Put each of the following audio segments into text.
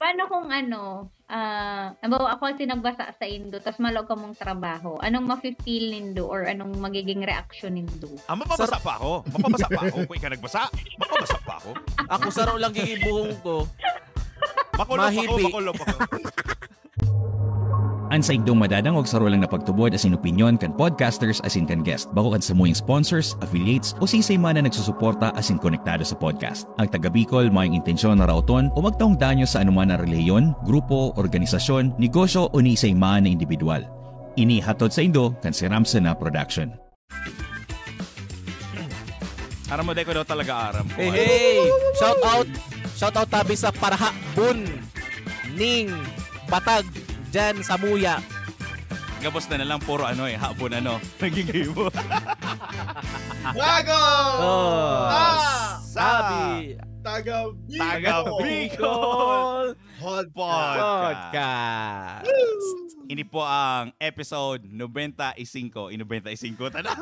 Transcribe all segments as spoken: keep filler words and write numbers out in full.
Paano kung ano, ah, halimbawa, ako ang sinagbasa sa indo, tas malo kamong trabaho. Anong mafe-feel nindo or anong magiging reaksyon nindo? Ah, mapabasa Sar- pa ako. Mapabasa pa ako. Kung ikaw nagbasa, mapabasa pa ako. Ako saro lang gigibuhon ko. Makulop ako, Mahibi. Makulop ako. An saindong madadangog saro lang na pagtubod asin opinyon kan podcasters asin kan guest, bako kan samuyang sponsors, affiliates, o siisay man na nagsusuporta asin konektado sa podcast. Ang taga Bicol mayong intensyon na raoton o magtaong danyo sa anuman na relihiyon, grupo, organisasyon, negosyo o ni isay man na indibidwal. Ini hatod saindo kan Siram Sana Production. Aram mo, di ko daw talaga aram. Hey, hey! Shout out! Shout out tabi sa Parahabon ning Batag dyan sa Muya. Gabos na na lang, puro ano eh, habon ano. Naging mo. Bago! Oh, Ah! Sabi! Taga Bicol! Taga Bicol! Hot Podcast. Podcast! Ini po ang episode nobenta y cinco. Y nobenta y cinco, tada.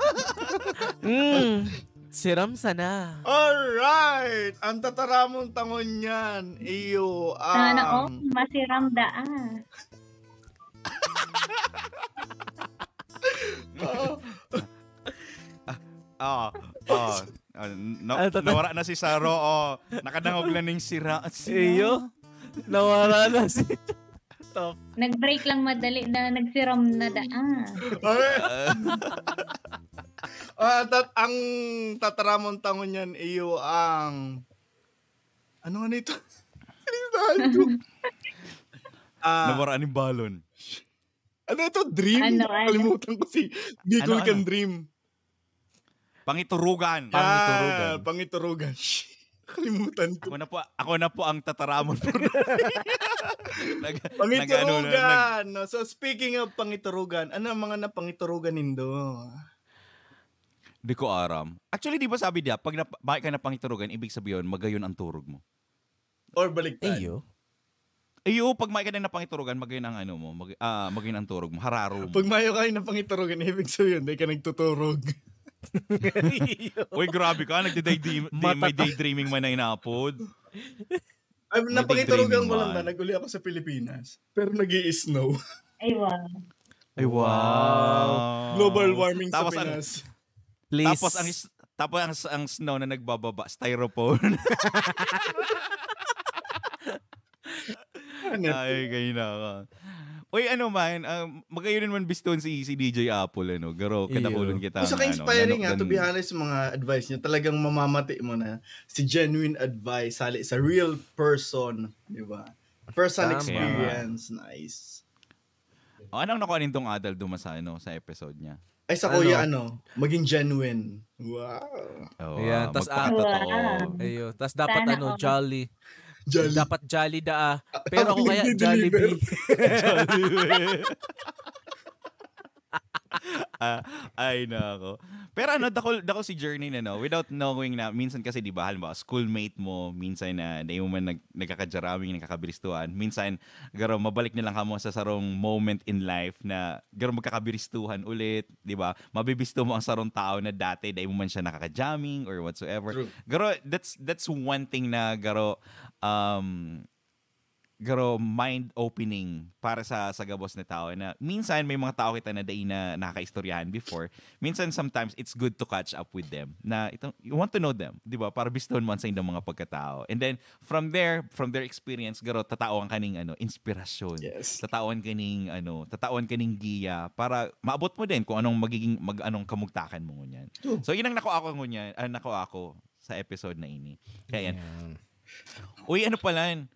Mm, Siram Sana. Alright! Ang tataramon tangon niyan, iyo ang... Sana all masiram daa. Oo. Oh, oh. Ah, na- Ano to, to? Nawara na si Saro, oh. Nakadangog na ning sira. Iyo? Nawara na si Top. Nag-break lang madali na nagsiram na daa. Alright. Ah, tat ang tataramon tangon niyan, iyo ang... Ano nga nito? Sinisahan ko. Ah, Nawara ning balon. Ano ito? Dream? Ano, ano? Kalimutan ko si Bicol Ano, Can ano? Dream. Pangiturugan. Pangiturugan. Ah, pangiturugan. Kalimutan ko. Ako na po, ako na po ang tataramon po. Nag, nag-ano na, nag- Pangiturugan. No? So, speaking of pangiturugan, ano ang mga napangiturugan nindo? Di ko aram. Actually, di ba sabi diya, pag nap- bakit ka napangiturugan, ibig sabihin, magayon ang turog mo. Or baliktad? Iyo. Iyo, pag may ka na napangiturugan, magayon ang ano mo, mag, ah, magayon ang turog mo, hararo mo. Pag mayo kayo napangiturugan, ibig sabihin, di ka nagtuturog. Uy, grabe ka, nagdi-day, di, di, may Matata- daydreaming man na inapod. Ay, May napangiturugan daydreaming ko lang na man. nag-uli ako sa Pilipinas. Pero nag snow Ay, wow. Ay, wow. Global warming Tapos sa ang- Pinas. Please. Tapos ang is- tapos ang, ang snow na nagbababa, styrofoam. Ano? Ay, kayo na ka. Uy, ano man, ah, magayon man biston si, si D J Apple, ano, garo, Iyo. kadakulon kita. Gusto ng, ka ano, inspiring ano, nga, to be ng- honest, sa mga advice niya, talagang mamamati mo na si genuine advice, hali sa real person, di ba? First hand Tama. Experience, nice. Oh, anong nakuha nindong adal duma sa, ano, sa episode niya? Ay, sa Ano? kuya, ano, maging genuine. Wow. Oh, Ayan, ah, tas, ah, magpakatotoo. Wow. Ayo, tas dapat Sana ano, all. jolly. Jolly. Dapat jolly da ah. Pero Ako ako kaya nagdi-deliver. Jollibee. Jollibee. Ah, ay, nako. Pero ano, dakol, dakol si journey na, no? Without knowing na, minsan kasi, di ba, halimbawa, schoolmate mo, minsan na, di mo man nag, nagkakajaraming, nagkakabiristuhan. Minsan, garo, mabalik na lang kamo sa sarong moment in life na, garo, magkakabiristuhan ulit, di ba? Mabibisto mo ang sarong tao na dati, di mo man siya nakakajamming or whatsoever. True. Garo, that's, that's one thing na, garo, um, garo, mind-opening para sa, sa gabos na tao. Na minsan may mga tao kita na dai na nakakaistoryahan before. Minsan, sometimes, it's good to catch up with them. Na itong, you want to know them, di ba? Para biston mo ang sa inyong mga pagkatao. And then, from there, from their experience, garo, tatawan kaning, ano, inspirasyon. Yes. Tatawan kaning, ano, tatawan kaning giya para maabot mo din kung anong magiging, mag, anong kamugtakan mo ngunyan. True. So, yun ang nakuha ko ngunyan, ah, nakuha ko sa episode na ini. Kaya yan. Ayan. Uy, ano pala yun?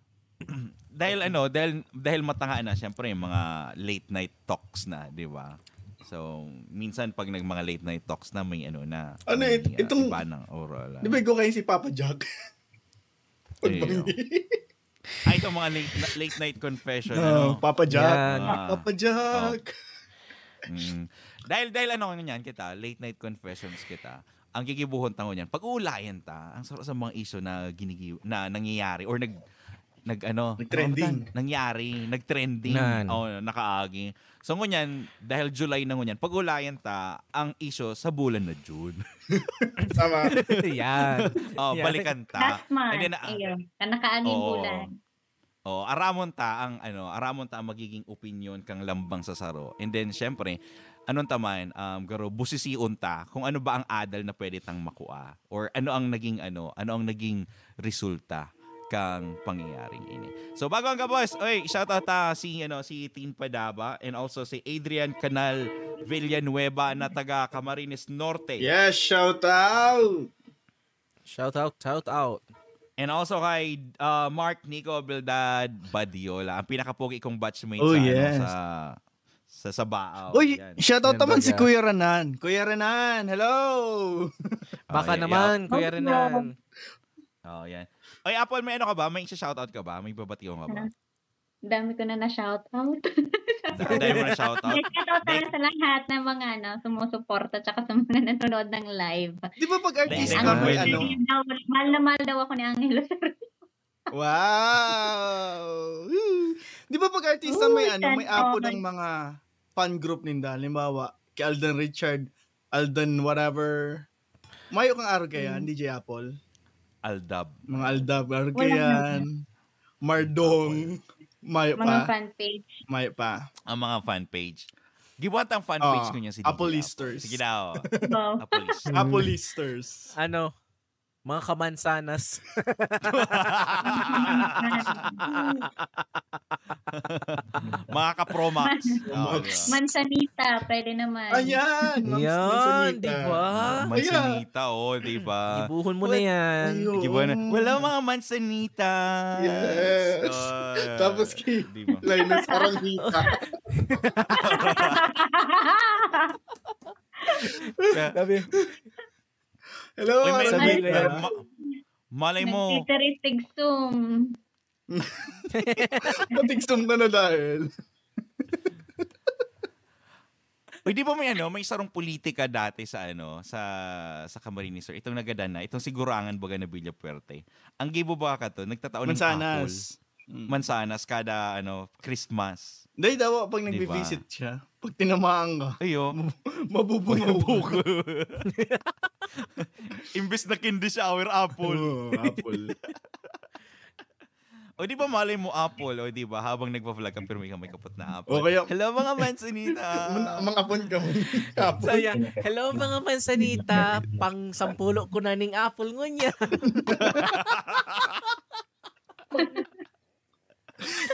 Dahil ano, dahil, dahil matanga na, siyempre, yung mga late night talks na, di ba? So, minsan pag nag mga late night talks na, may ano na, Ano may, it-, ah, itong- iba ng aura. Di ba ikaw kayo si Papa Jack? Iyo. Ay, itong mga late, late night confession, Ah, ano? Papa Jack. Yan. Ah. Papa Jack. Mm. Dahil, dahil ano nga yan kita, late night confessions kita, ang gigibuhon tango niyan, pag-uulayan ta, ang sa, sa mga issue na ginigi, na nangyayari, or nag, nag ano, Nag-trending. ano ba ta? Nangyari, nag-trending, Nan. o nakaagi. So ngunyan, dahil July na ngunyan, pag-uulayan ta ang issue sa bulan na June. Tama. Yan. Oh, Yan. balikan ta. Last month, And then, ah, ayun, na nakaaging oo. bulan. Oh, aramon ta ang ano, aramon ta ang magiging opinyon kang lambang sa saro. And then syempre, anon ta man, um, garo busision ta kung ano ba ang adal na pwede tang makua or ano ang naging ano, ano ang naging resulta kang pangyayaring ini. So bago ang gabos, oy, shout out ta si ano si Tin Padaba and also si Adrian Canal Villanueva na taga Camarines Norte. Yes, shout out! Shout out, shout out. And also kay uh, Mark Nico Bildad Badiola, ang pinakapogi kong batchmate Oh, sa, ano, yes. sa sa Sabao. Uy, Yan. shout out Yan naman si baga. Kuya Renan. Kuya Renan, hello! Oh, Baka yeah, naman, yeah. Kuya Renan. Oh, yan. Oy, Apple, may ano ka ba? May shoutout ka ba? May babatiyon ka ba? Dami ko na na-shout out. Ang dami mo na shoutout. Shout out pala sa lahat ng mga ano, sumusuporta tsaka sa mga nanonood ng live. Di ba pag artista Ang may pwede. ano? Daw, mahal na mahal daw ako ni Angelo. Wow! Woo! Di ba pag artista may Uy, ano, may sana apod all. Ang mga fan group ninda? Halimbawa, kay Alden Richard, Alden whatever. Mayo kang arog kaya, Mm. D J Apple? Aldab. Mga Aldab, arog Wala kaya. Mardong. Mayo Mga pa. Fan page. Mayo pa. Ang mga fan page. Gibuhat ang fan page Ah, ko niya si Apple D J Listers. Sige daw. Wow. Apple Listers. Apple Listers. Ano? Mga kamansanas. Mga kapromax. Oh, di ba? Mansanita, pwede naman. Ayan! Ma'am Yan, Manzanita. di ba? Mansanita, oh, di ba? Gibuhon mo na yan. Ayun. Di ba na? Wala mga Mansanita. Yes. Oh, Tapos kay di ba? Linus Aranjita. Sabi, Hello, Uy, may, Sabi may, Aranjita. ko yan. ma- malay mo. Nagtitiristig Zoom. Patigsum ka na dahil. Uy, di ba may ano, may sarong politika dati sa ano, sa sa Camarines Sur. Itong nagadan na, itong sigurangan baga na Villafuerte. Ang gibo ba ka to, nagtataon ng apple. Mansanas. Mm. Mansanas kada ano, Christmas. Dahil daw pag Di ba? nagbi-visit siya, pag tinamaan ka, Ayo. mabubungaw ka. Imbes na candy shower apple. Oo, apple. O di ba malay mo apple, o di ba habang nagpa-vlog ka pero may may kapot na apple. O kaya- Hello mga Manzanita. Mga apon ka. Apple. Saya, hello mga Manzanita, pang sampulo ko na ning apple ngunya.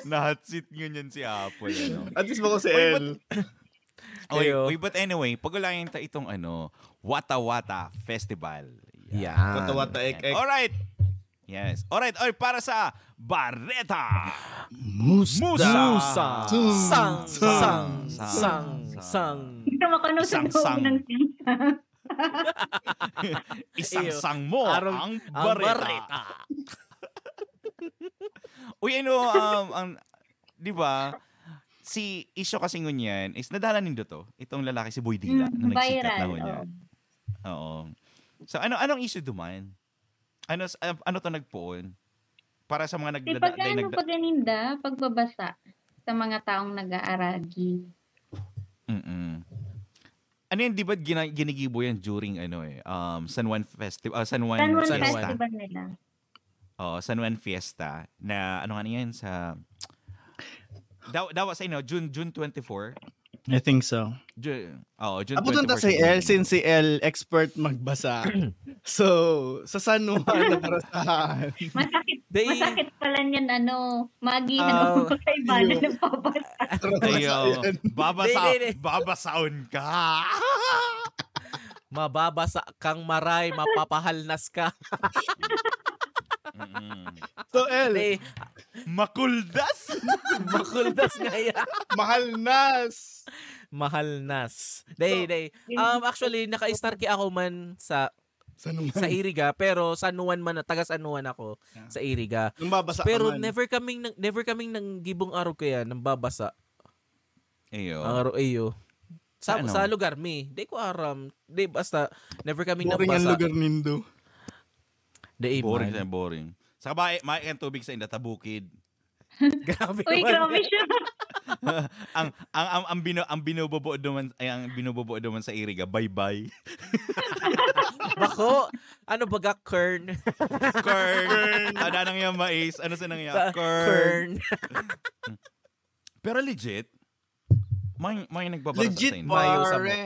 Nahatsit ngunyan si Apple. Ano? At least bako si Uy, El. Oy, Ayo. Oy, but anyway, pag-ulayan ta itong ano, Wata Wata Festival. Yeah. Wata-wata, ek-ek. Alright. Yes. Alright, oy, para sa Bareta. Musta? Musa. Sang, sang, Sang. sang, sang. Gusto mo kung ano sa Sang-sang. loob ng sing-sang. Isangsang mo Arong- ang Ang bareta. bareta. Uy, ano, um, ang, di ba, si issue kasi ngunyan is nadala nindo to. Itong lalaki si Boy Dila Mm, na nagsikat viral, na ngunyan. Oo. Oo. So, ano anong issue duman? Ano s- ah, ano to nagpoon? Para sa mga Di nagdada pag ano nagda- pag aninda, pagbabasa sa mga taong nag-aaragi. Mm. Ano yun, di ba gina- ginigibo yan during ano eh, um, San Juan Festival, ah, San Juan, San Juan San Juan. Festival nila. Oh, San Juan Fiesta na ano nga yan sa daw daw sa inyo June June twenty-four. I think so. June, oh, June Apo doon ta twenty-four si sa El, June. Since si El expert magbasa. So, sa San Juan na barasahan. Masakit, They- masakit pala niyan, ano, magihan Ah, mo kaibanan yun. ng pabasa. Ayo, Yan. babasa, Di, di, di. babasaon ka. Mababasa kang maray, mapapahalnas ka. Mm-mm. So, El, Hey, Makuldas. makuldas nga yan. Mahalnas. Mahalnas. Day, day. Um, actually, naka-start ki ako man sa San Juan. Sa Iriga, pero San Juan man, taga San Juan ako, Yeah. sa Iriga. Nung babasa ka Pero man. never kaming nang never kaming nanggibong arog kaya nang babasa. Ayo. Ang aro iyo. Sa, Sa ano? Sa lugar mi. Di ko aram. Di basta never kaming Boring ang nabasa. Lugar nindo. Di Boring man. Sa boring. Sa bahay, may ang tubig sa inda tabukid. Grabe Uy, naman. Grabe siya. Ang ang ang ang bino ang binububo duman ay ang binububo duman sa iriga, baybay. Bako, ano baga kern? Kern. Ada nang yang mais. Ano sa nang yang? Kern. Kern. Pero legit, may may nagbabasa Legit, sa inyo. Mayo sa mo. pare.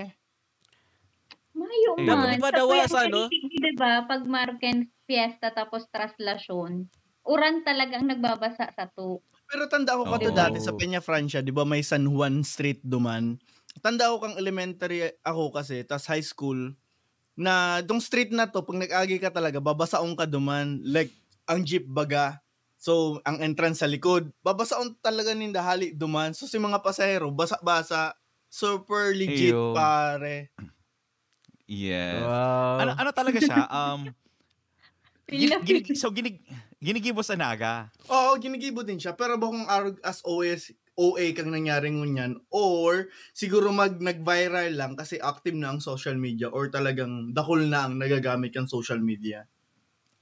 Mayo Eh. man. Dapat di ba dawa sa, no? Di ba, pag Marken Fiesta tapos Traslacion, uran talaga ang nagbabasa sa to. Pero tanda ko kato Oo. dati sa Peña Francia, di ba may San Juan Street duman? Tanda ko kang elementary ako kasi, tas high school, na itong street na to, pag nag-agi ka talaga, babasaon ka duman. Like, ang jeep baga. So, ang entrance sa likod, babasaon talaga ninda hali duman. So, si mga pasahero, basa-basa. Super legit, Iyo. pare. Yes. Wow. Ano ano talaga siya? Um gin, Pila- gin, so ginig, ginigibo sa Naga. Oo, ginigibo din siya. Pero bakong arog as O S, O A kang nangyari ngunyan, or siguro mag nag-viral lang kasi active na ang social media or talagang dakul na ang nagagamit kang social media.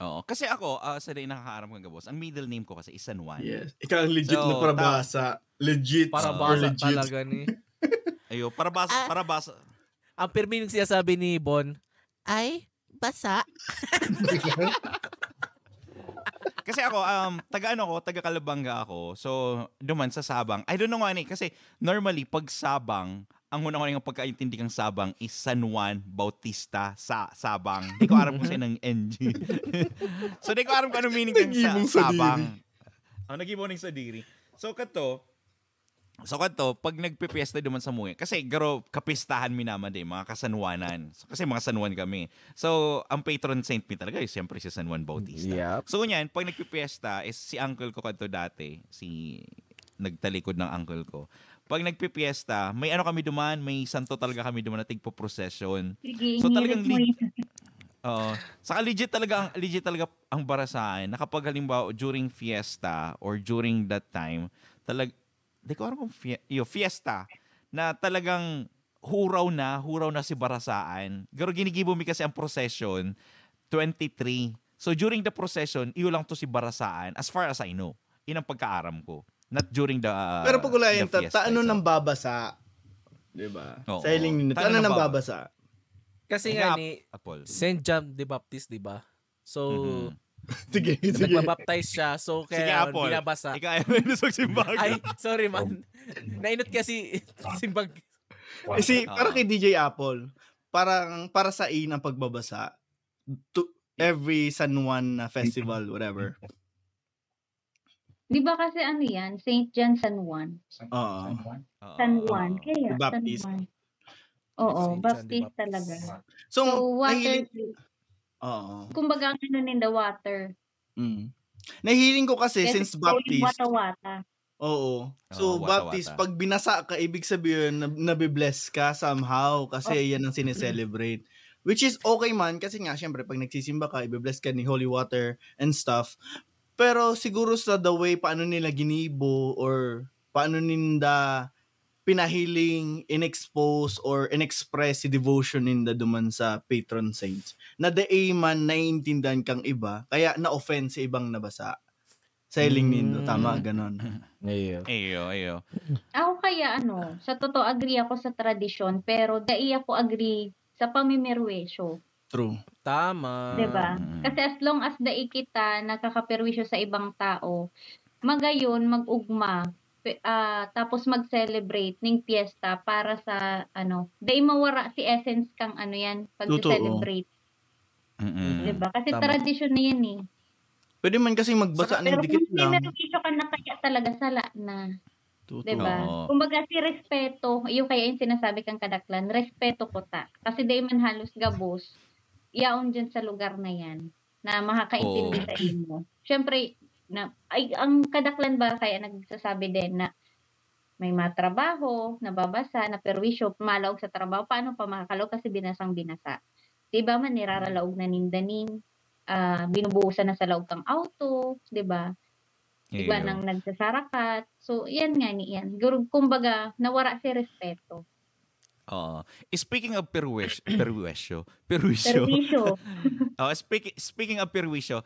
Oo. Kasi ako, ah, sa dahil nakakaaram kang gabos, ang middle name ko kasi is San Juan. Yes. Ikaw ang legit So, na parabasa. Legit. Parabasa legit. Talaga ni. Ayo, parabasa, Ah. parabasa. Ang pirmi yung sinasabi ni Bon, ay, basa. Kasi ako, um, taga ano ko, taga Calabanga ako. So, duman sa Sabang. I don't know nga ni, kasi normally, pag Sabang, ang una ko nga pagkaintindi kang Sabang is San Juan Bautista sa Sabang. Di ko aram kung saan ang N G. So, di ko aram kung ano meaning kang sa, Nag-ibong sa Sabang. diri. Ang nag-ibong sa diri. So, kato, so, kato, pag nagpipiesta duman sa Muya, kasi garo, kapistahan mi naman din, mga kasanwanan. So, kasi mga San Juan kami. So, ang patron saint mi talaga is siyempre si San Juan Bautista. Yep. So, ngunyan, pag nagpipiesta, is si uncle ko kadto dati, si nagtalikod ng uncle ko. Pag nagpipiesta, may ano kami duman, may santo talaga kami duman na tigpo-procession. Sige, So, talagang inirit mo lig- yun. Oo. Saka legit talaga ang legit talaga ang Barasaan na kapag halimbawa during fiesta or during that time, talag di ko alam kung fie- yo, fiesta na talagang huraw na, huraw na si Barasaan. Pero ginigibo mi kasi ang procession twenty-three. So during the procession, iyo lang to si Barasaan as far as I know. Yun ang pagkaaram ko. Not during the Pero pag ulayan the ta, fiesta ta ano itself. Nang babasa? Di ba? Oo. Sa hiling nito. Ta ano Ano nang nang babasa? Babasa? Kasi Ay, nga nga, ni Apple. Saint John the Baptist, di ba? So, Mhm. Sige, sige. nagbabaptize siya. So, Sige, kaya Apple. binabasa. Ikaw ay may lusog simbag. Ay, sorry man. Nainot kasi simbag. Eh, si, para Oo. kay D J Apple, parang para sa in ang pagbabasa to every San Juan na festival, whatever. Di ba kasi ano yan? Saint John San Juan. Oo. Oo. San Juan. Kaya, The Baptist. San Juan. Oo, Saint John the Baptist Baptist. talaga. So, So, water, nahilig, oo. Kumbaga, ang ano ninda, water. Mm. Nahiling ko kasi Kasi since flowing Baptist, wata-wata. Oo. So, Oo, Baptist, wata-wata. Pag binasa ka, ibig sabihin, na, nabibless ka somehow kasi yan ang sineselebrate. Which is okay man kasi nga, syempre, pag nagsisimba ka, ibibless ka ni holy water and stuff. Pero siguro sa the way paano nila ginibo or paano ninda pinahiling, in-expose or in-express si devotion ninda duman sa patron saints na dai man naiintindihan kang iba, kaya na-offend sa ibang nabasa. Sa hiling nindo, Mm. tama, ganon. Iyo. Iyo, iyo. Ako kaya ano, sa totoo agree ako sa tradisyon, pero dai ako agree sa pamimirwesyo. True. Tama. 'Di ba? Mm. Kasi as long as dai kita nakakaperwisyo sa ibang tao, magayon, mag-ugma, pe- ah, tapos mag-celebrate ning piyesta para sa ano, dai mawara si essence kang ano yan, Totoo. pag-celebrate. Mm. 'Di ba? Kasi Tama. Tradisyon na yan eh. Pwede man kasi magbasa ng Pero dikit kung lang. Pinarumisyo ka na kaya talaga, sala na. Totoo. 'Di ba? Oo. Kumbaga si respeto, yung kaya yung sinasabi kang kadaklan, respeto ko ta. Kasi dai man halos gabos, yaon dyan sa lugar na yan na makakaintindi Oo. sa imo. Siyempre, na, ay, ang kadaklan ba kaya nagsasabi din na may matrabaho, nababasa, na perwisyo, malaog sa trabaho, paano pa makakalaog kasi binasang binasa. Di ba man, niraralaog na ninda nin, ah, binubuhusan na sa laog kang auto, di ba? Iba Iyo. nang nagsasarakat. So, yan nga ni yan. Guru, kumbaga, nawara si respeto. Oo. Speaking of perwish, perwisyo, perwisyo. Perwisyo. Oh, speaking speaking of perwisyo,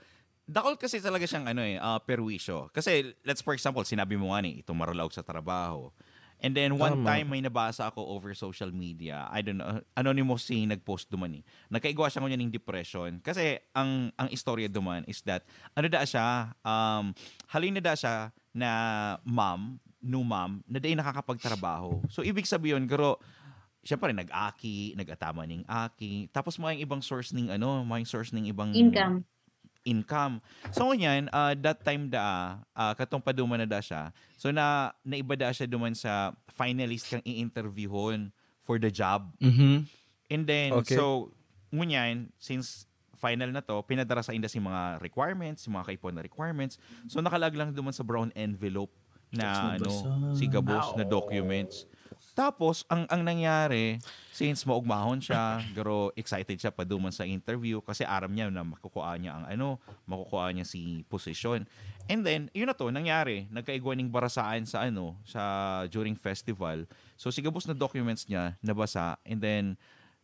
Dakol kasi talaga siyang ano eh, ah, perwisyo. Kasi let's for example, sinabi mo nga ni, itong marulaog sa trabaho. And then one Tama. time may nabasa ako over social media. I don't know, anonymous si nag-post duman eh. Nagkaigwa siya ngunyan ng depression. Kasi ang ang istorya duman is that ano da siya, um, halin na da siya na mom, new mom, na dai nakakapagtrabaho. So ibig sabihin, garo, syempre nag-aki, nag-atama ning aki. Tapos may ibang source ning ano, may source ning ibang Income. income. So ngunyan, ah, that time da, ah, katong paduman na da siya. So na naiba da siya duman sa finalist kang i-interviewhon for the job. Mhm. And then, Okay. so, ngunyan, since final na to, pinadara sa inda si mga requirements, si mga kaipon na requirements. So, nakalaag lang duman sa brown envelope na ano, Magbasa. si gabos na documents. Tapos, ang ang nangyari, since maugmahon siya, pero excited siya paduman sa interview kasi aram niya na makukuha niya ang ano, makukuha niya si position. And then, yun na to, nangyari, nagkaigwa ning barasaan sa ano, sa during festival. So, si gabos na documents niya, nabasa, and then,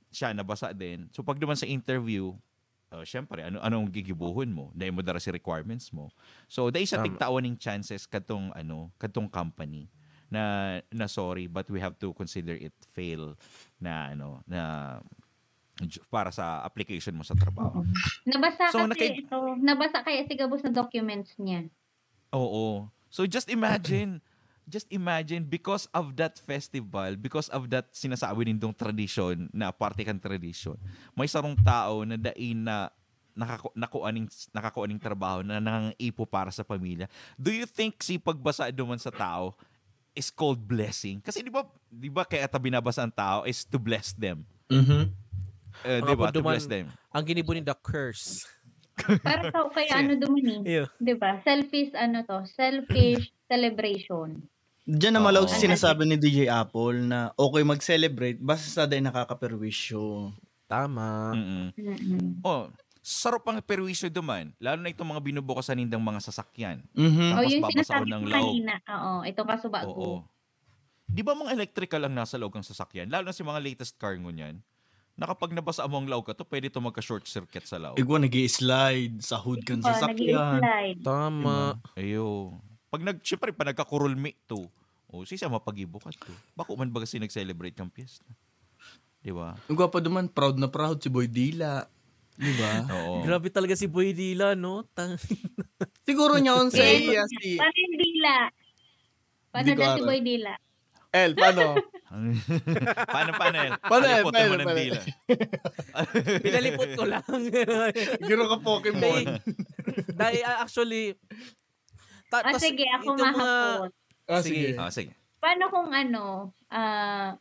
siya nabasa din. So, pag duman sa interview, oh, syempre, ano anong gigibuhon mo? Dai mo dara si requirements mo. So, dai siya Tama. tigtawan ning chances kadtong ano, kadtong company na na sorry, but we have to consider it fail na ano, na j- para sa application mo sa trabaho. Oo. Nabasa So, kasi naki- ito, nabasa kaya si gabos na documents niya. Oo. So just imagine, just imagine because of that festival, because of that sinasabi nindong tradisyon na parte kan tradisyon, may sarong tao na dai na nakaku- nakuha ning, nakakuha ning trabaho na nangangaipo para sa pamilya. Do you think si pagbasa duman sa tao is called blessing? Kasi di ba, di ba kaya ta binabasa ang tao is to bless them? Mhm. Eh, Ang di ba? apod To duman, bless them. ang ginibo ninda curse. Para sa kaya Siya. ano duman eh. Iyo. 'Di ba? Selfish ano to, selfish celebration. Diyan na malaw Oo. sa sinasabi ni D J Apple na okay mag-celebrate basta sa dahil nakakaperwisyo. Tama. Mm-mm. Mm-mm. Oh, sarap ang perwisyo duman, lalo na itong mga binubukasan nindang mga sasakyan. Mhm. Oh, Tapos yung babasahon sinasabi ng ko laog. Kanina. Oo, ito kasubago. Oo. Di ba mga electrical ang nasa laog ng sasakyan? Lalo na si mga latest car ngunyan. Na kapag nabasa mo ang laog ka to, pwede to magka-short circuit sa laog. Igwa nag slide sa hood kan Oh, sasakyan. nag-slide. Tama. Ayo. Pag nag, syempre, pag nagkakurulmi to, o si siya mapagibo ka to. Bako man baga si nag-celebrate kang piyesta. Di ba? Igwa pa duman, proud na proud si Boy Dila. Di ba? Oo. Grabe talaga si Boy Dila, no? Tang- Siguro niya on sa Eh, iya si... Paano yung dila? Paano Hindi ko na si alam. Boy Dila? El, paano? Paano, paano, El? Paano, El? Alipotan Paano, mo ng paano? dila. Pinalipot ko lang. Giro ka Pokemon. Dai, dai, ah, actually, ta- Ah, tas sige, ako itong mga mahapon. Ah, Sige. sige. Ah, sige. Paano kung ano, ah,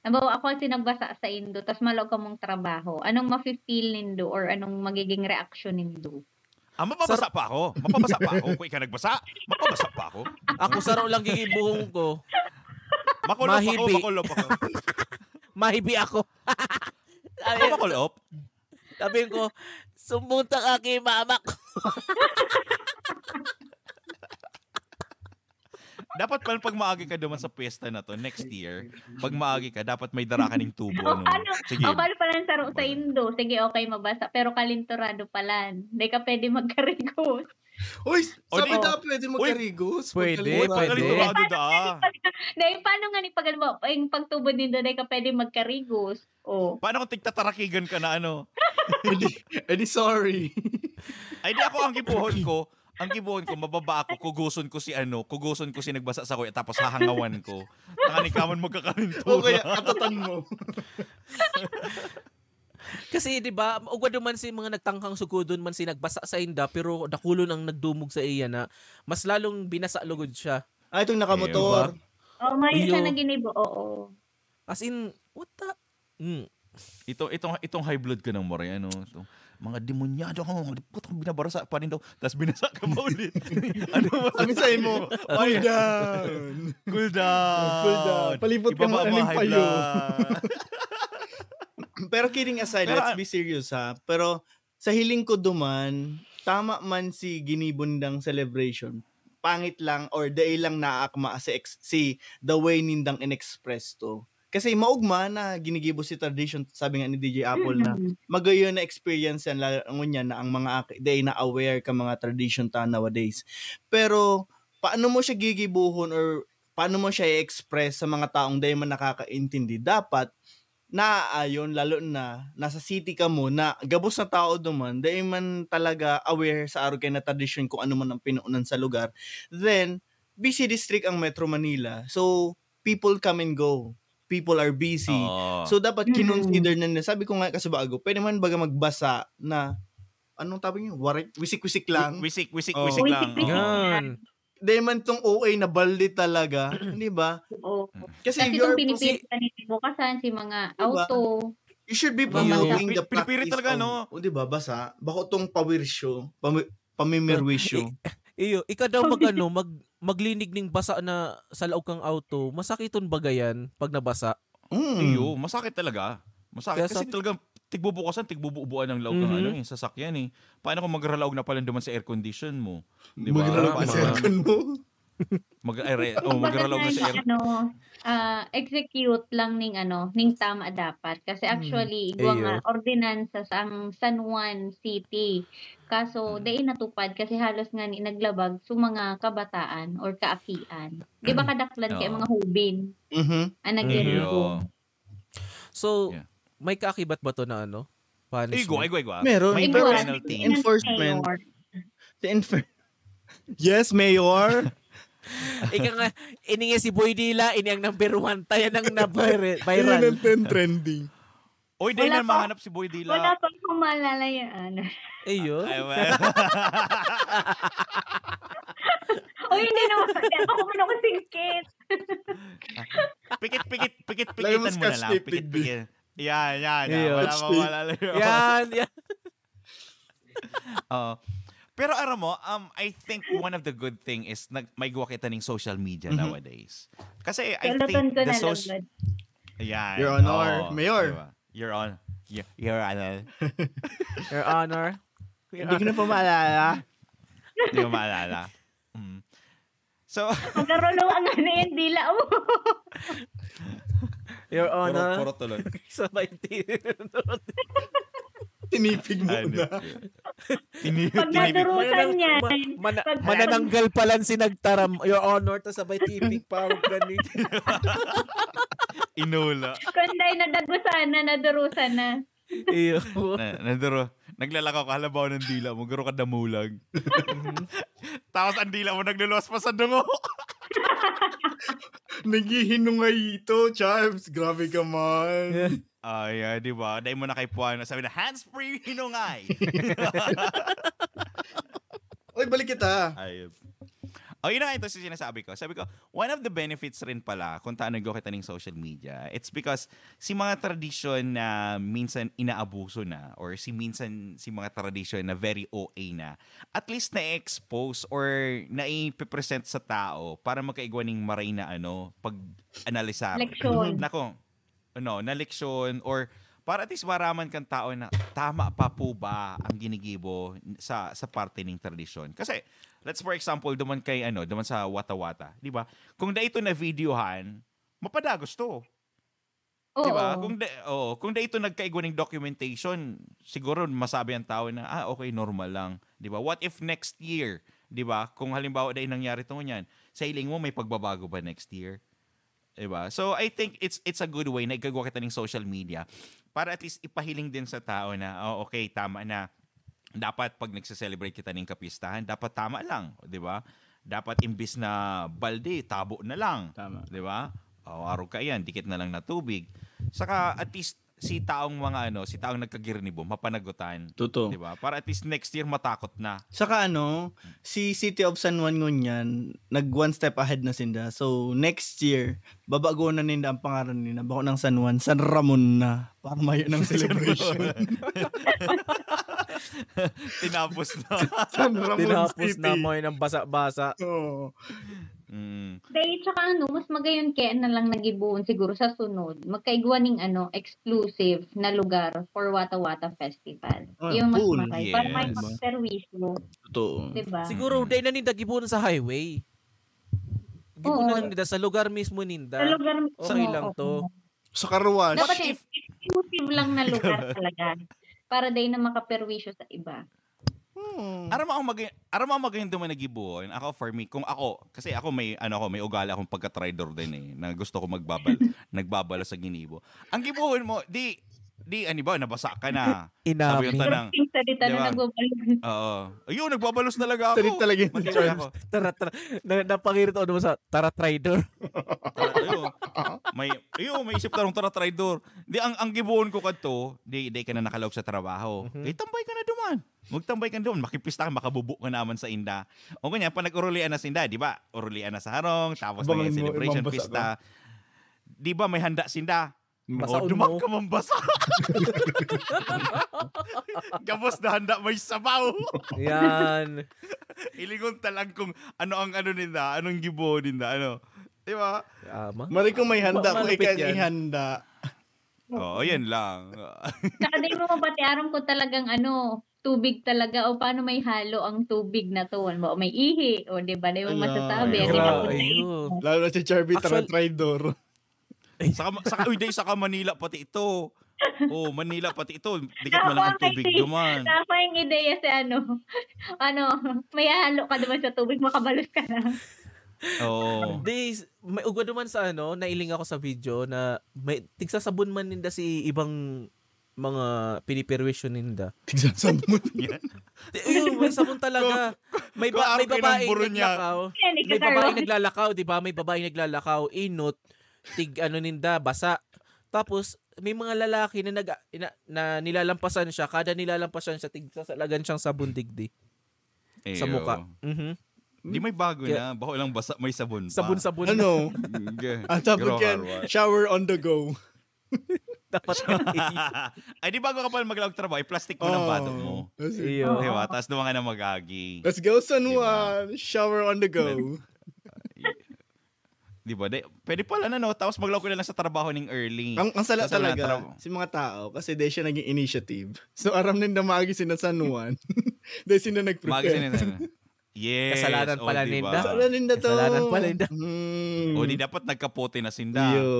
halimbawa ako ang sinagbasa sa indo, tas malaog kamong trabaho. Anong mafe-feel nindo or anong magiging reaksyon nindo? Ah, mapabasa pa ako. Mapabasa pa ako. Kung ikaw nagbasa, mapabasa pa ako. Ako saro lang gigibuhon ko. Makulop ako, Mahibi. Makulop ako. Mahibi ako. Sabi, Ako makulop. Sabi ko, "Sumbong ta ka kay mama ko." Dapat pala pag maagi ka duman sa piyesta na to, next year, pag maagi ka, dapat may dara ka ning tubo. O, No? paano, Sige. O, paano pala ang saro sa Wala. indo? Sige, okay, mabasa. Pero kalinturado pala. Hindi ka pwede magkarigos. Uy, O, sabi di- na pwede magkarigos. Pwede, Pagkalima. pwede. Pagkalima, da. Dahil paano nga ni pag, halimbawa, yung pagtubod nindo, dahil ka pwede magkarigos. Oh. Paano kung tigtatarakigan ka na ano? Eh di, eh di sorry. Ay di ako ang gibuhon ko. Ang gibuhon ko, mababa ako, kuguson ko si ano, kuguson ko si nagbasa sa kuya, tapos hahangawan ko. Tanganing ka man magkakalintura. O kaya, atatan mo. Kasi, di ba, ugwa duman si mga nagtangkang sugodon man si nagbasa sa inda, pero dakulon ang nagdumog sa iya na mas lalong binasa lugod siya. Ah, itong nakamotor. Oh, may isa Iyo. na ginibo. Oo. As in, what the? Mm. Ito, itong, itong high blood ka ng Mariano. Itong, mga demonyado ko, mga putang binabarasa pa rin daw. Tapos binasa ka pa ulit. Ano mo? Sabi sa imo, cool down. Cool down. Cool down. Palipot ka Ibaba muna mo ng high payo. blood. Pero kidding aside, Pero, let's ah, be serious ha. Pero sa hiling ko duman, tama man si ginibo nindang celebration, pangit lang or dai lang naaakma si, ex- si the way nindang in-express to. Kasi maugma na ginigibo si tradisyon, sabi nga ni D J Apple na magayon na experience yan, lalo ngunyan na ang mga aki, dai na aware ka mga tradisyon ta nowadays. Pero paano mo siya gigibuhon or paano mo siya i-express sa mga taong dai man nakakaintindi? Dapat naaayon, lalo na nasa city ka mo, na gabos na tao duman, dai man talaga aware sa arog kay na tradisyon kung ano man ang pinuunan sa lugar. Then, busy district ang Metro Manila. So, people come and go. People are busy. Oo. So, dapat Mm. kinonsider na nila. Sabi ko nga kasi bago, pwede man baga magbasa na, anong tawag niyo? Warik, wisik-wisik lang. Wisik, wisik, Oo. wisik lang. Wisik-wisik. Oo. Yan. Dahil man tong O A na balde talaga, di ba? Oo. Kasi Kasi you're itong pinipilit na nito bukasan si mga Diba? auto. You should be Diba? promoting the Pi- pinipilit practice talaga, of, no? O, di ba, basa? Bako tong pawirsyo, pami- pamimirwisyo. Iyo, ika daw mag ano, mag maglinig ning basa na sa laog kang auto, masakiton ba gayan pag nabasa? Mm. Iyo, masakit talaga. Masakit Kaya kasi sabi- talagang tigbubukasan, tigbububuan ng laog ng Mhm. ano, yung sasakyan eh. Paano kung magralaog na pala duman sa air condition mo? Di ba? Magralaog na Paano sa ka- aircon mo? Mag, ay, re- oh, Kumbaga magralaog na na sa yung air ano, ah, execute lang ning ano, ning tama dapat. Kasi Hmm. Actually, igwa Iyo. nga ordinansa sa ang San Juan City. Kaso, Hmm. dai natupad kasi halos nga ni naglabag sa mga kabataan or kaakian. Di ba kadaklan kay Oo. mga hubin Mhm. ang Mhm. nagliligo? Iyo. So, Yeah. may kaakibat ba to na ano? Igwa, Punishment? igwa, igwa. Meron. May Igwa, penalty. Enforcement. Mayor. The infer- Yes, Mayor. Ika nga, ini nga si Boy Dila, ini ang number one. Tayo nang na-viral. Yun ang trend- trending. Oy, dahil Wala na pa. Mahanap si Boy Dila. Wala pa akong maalala yung ano. Iyo. Ay, well. O hindi naman, hindi ako man ako singkit. Pikit, pikit, pikit, Lagyan mo pikitan mo na scotch lang. tape, Pikit, digdi. pikit. Yan, yan, yan. Iyo. Wala Scotch mo, tape. wala lang. Yan, yan. Oo. Pero aram mo, um, I think one of the good thing is nag may gawa kita ning social media Mhm. nowadays. Kasi I Salutan think ko the na social... lugod. Yan. Your Honor, Oo, Mayor. Diba? Your Honor. Your, Your Honor. Your Honor. Hindi ko na po maalala. Hindi ko maalala. Mm. So, Magkaroon ang ano yung dila mo. Your Honor. Puro, puro tuloy. Sabay ti- Tinipig mo Ay, na. Tini- Pag tinipid. nadurusan Mananang- yan, ma- mana- pag- manananggal pa lang si nagtaram, Your Honor, tas sabay tipig pa, huwag ganun. Inula. Kundi nadagusan na, nadurusan na. Iyo. Na, naduro. Naglalakaw ka, halabaw ng dila mo, garo ka damulag. Tapos ang dila mo, nagluluwas pa sa dungo. Naghihinungay ito, Charms. Grabe ka man. Ay, ah, di ba? Dahil mo na kay Puano, sabi na, "Hands-free, hinungay!" Oy, balik kita. Ayun. Oh, yun na nga ito si sinasabi ko. Sabi ko, one of the benefits rin pala kung taano nagkakita ng social media, it's because si mga tradisyon na minsan inaabuso na or si minsan si mga tradisyon na very O A na, at least na-expose or naipe-present sa tao para magkaigwa ning maray na ano, pag-analisar. Leksyon. Nako, ano, na leksyon or para at least maraman kang tao na tama pa po ba ang ginigibo sa sa parte ng tradisyon. Kasi, let's for example, duman kay ano, duman sa Wata-Wata, di ba? Kung da ito na videohan, mapadagos to. Oo. Di ba? Kung da, oh, kung da ito nagkaigwa ng documentation, siguro masabi ang tao na, ah, okay, normal lang. Di ba? What if next year, di ba? Kung halimbawa dahil nangyari to ngunyan, sa hiling mo, may pagbabago ba next year? Di ba? So, I think it's it's a good way na igagawa kita ng social media para at least ipahiling din sa tao na, oh, okay, tama na. Dapat pag nagse-celebrate kita ng kapistahan, dapat tama lang, di ba? Dapat imbis na balde, tabo na lang. Tama. Di ba? O, arog ka yan, dikit na lang na tubig. Saka at least si taong mga ano, si taong nagkagirnibo, mapanagutan. Totoo. Di ba? Para at least next year matakot na. Saka ano, si City of San Juan ngunyan, nag one step ahead na sinda. So, next year, babago na ninda ang pangaran nila. Bako ng San Juan, San Ramon na. Para mayo ng celebration. Tinapos na. San Ramon Tinapos City. na mo ng basa-basa. Oo. Mm. Dahil tsaka ano, mas magayon kaya na lang nagibuon siguro sa sunod. Magkaigwa ning ano, exclusive na lugar for Wata Wata Festival. Ah, Yung mas cool. maray. Para may Yes. pagperwisyo. Totoo. Diba? Siguro, Mm. dahil na ninda gibuon sa highway. Gibuon Oo. na lang ninda sa lugar mismo ninda. Sa lugar mismo. Okay lang to. Oo. Sa car wash. Dapat What if- exclusive lang na lugar talaga. Para dai na makaperwisyo sa iba. Hmm. Aram mo ang mag aram mo ang magandang duman na gibohon? Ako, for me, kung ako, kasi ako may, ano ako, may ugali akong pagka-traidor din eh, na gusto ko magbabal, nagbabalo sa ginibo. Ang gibohon mo, di, di, ano ba, nabasa ka na. Sabi yung Inamin. tanang, Yung salita Di na ba? nagbabalos. Oo. Ayun, nagbabalo talaga ako. Salit talaga yung Matindi terms. ako. Tara, tara. Na, napangirit ako naman sa tara, traidor. Ayun. May, ayun, may isip tarong tara, traidor. Di, ang, ang gibohon ko kadto, di, di ka na nakalaog sa trabaho. Mhm. Eh, tambay ka na duman. Magtambay ka na duman. Makipista ka, makabubo ka naman sa inda. O kanya, pa nag-urulian na sinda, di ba? Urulian na sa harong, tapos Abangan may mo, celebration, mambasa pista. Di ba, may handa sinda? Basaon O, duman mo. ka mambasa. Gabos na handa, may sabaw. Yan. Ilingon talang kung ano ang ano ninda, anong gibo ninda, ano. Di ba? Ama. Mari kung may handa, Ma- kung malupit ikaw yan. Ihanda. Oo, yan lang. Saka di mo mabati aram ko talagang ano, tubig talaga o paano may halo ang tubig na to. Halimbawa, may ihi o di ba, di mo Ala, masasabi. ay, Ang grabe. ginagawa Ayun. Lalo na si Charby, Actual- traidor. Saka, saka, uy, day, saka Manila pati ito. Oh, Manila pati ito. Dikit man lang ang tubig duman. Tama yung ideya si ano. Ano, may halo ka naman sa tubig, makabalos ka na. Oo. Di, may ugwa naman sa ano, nailing ako sa video na may tigsasabon man ninda si ibang mga piniperwisyo ninda. Tigsasabon. Yan. Di, yun, may sabon talaga. May, Kung ba, may araw kayo ng babaeng buro niya. naglakaw. Yan, May ikakaroon. babaeng naglalakaw, di ba? May babaeng naglalakaw, inot, tig ano ninda, basa. Tapos, may mga lalaki na, nag, na, na nilalampasan siya. Kada nilalampasan siya, tigsasalagan siyang sabon digdi. Sa Ew. Muka. Mhm. Di may bago Kaya- na. Bako lang basa, may sabon pa. Sabon-sabon. Ano? Ge- Ang sabon Garo dyan, harwa. Shower on the go. Dapat. Ay, di bago ka pa maglaog trabaho, i-plastic mo ng Oh, bato mo. Kasi, Iyo. Di ba? Tapos doon ka na mag-agi. Let's go, San Di ba? Juan. Shower on the go. Di ba? Di, pwede pala na, no? Tapos maglaog ka na lang sa trabaho ning early. Ang, ang sala Tapos wala talaga, trabaho. si mga tao, kasi di siya naging initiative. So, aram ninda maagi sila San Juan. Dahil sila nag-prepare. Maagi sila na. Yes. Kasalanan Oh, pala di ba? ninda. Kasalanan ninda to. Kasalanan pala ninda. Hmm. O di dapat nagkapote na sinda. Iyo,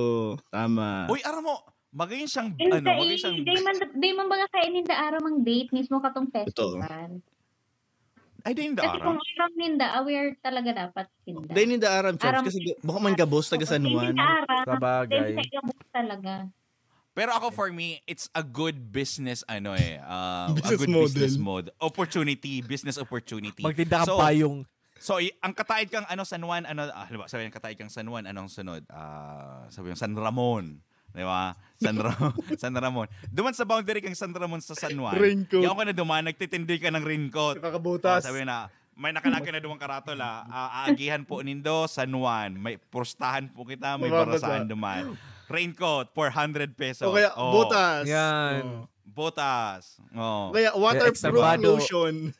tama. Uy, aram mo, magayon siyang, Hindi, ano, magayon siyang, di man, di man baga kaya ninda aram ang date mismo katong festival. Ay, di yung Kasi daara. Kung aram ninda, aware talaga dapat ninda. Dahil ninda aram, Charles, Aram. kasi baka man gabos taga San Juan. Hindi ninda aram. Sabagay. Hindi ninda aram talaga. Pero ako, for me, it's a good business, ano eh, uh, a Business good model. business model. Opportunity, business opportunity. Magtinda kang So, payong. So, i- ang kataid kang ano, San Juan, ano, ah, halimbawa, sabi ang kataid kang San Juan, anong sunod? Ah, sabi yung San Ramon, di ba? San Ramon, San Ramon. Duman sa boundary kang San Ramon sa San Juan. Raincoat. Yaon ka na duman, nagtitindi ka ng raincoat. Nakakabutas. Oh, sabi na, may nakalaki na duman karatol, ah. Ah, aagihan po nindo, San Juan. May pustahan po kita, may Mababasa. Barasan duman. Raincoat, four hundred pesos. O kaya, Oh, butas. Yan. Oh. Butas. Oh. O kaya, waterproof Eksabado. Lotion.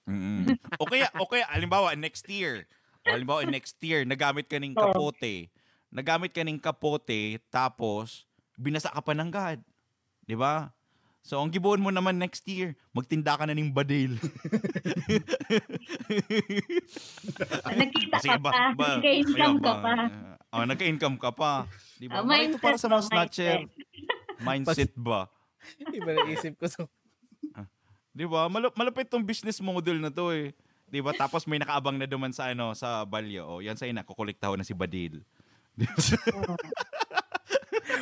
Mm. O kaya, o kaya, halimbawa, next year. O, halimbawa, next year, nagamit ka ning Oh. kapote. Nagamit ka ning kapote, tapos, binasa ka pa ng God. Di ba? So, ang gibohon mo naman next year, magtinda ka na ning badil. Nagkita Sige ka ba- pa, ba- nagka-income ka ayun pa. Oh, nagka-income ka pa. Di ba? Ah, Mga ito para sa mga mindset, snatcher. mindset. Mindset ba? Iba na isip ko. So, Di ba? Malu- malupit tong business model na to eh. Di ba? Tapos may nakaabang na duman sa ano, sa balyo. O, yan sa'yo na, kukuliktahon na si Badil.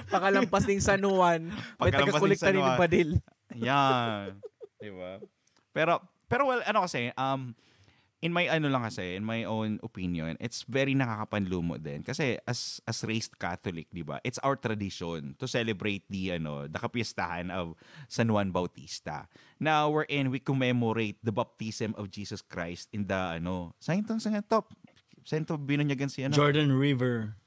pakalampas ning San Juan, may Pakalampas ning tagakolekta San ning Juan. Badil. Yan. Di ba? Pero, pero well, ano kasi, um, in my ano lang kasi, in my own opinion, it's very nakakapanlumo din. Kasi as as raised Catholic, di ba, it's our tradition to celebrate the, ano, the kapiestahan of San Juan Bautista. Now, wherein we commemorate the baptism of Jesus Christ in the, ano, Santo, Santo, Santo binunyagan si, ano? Jordan River.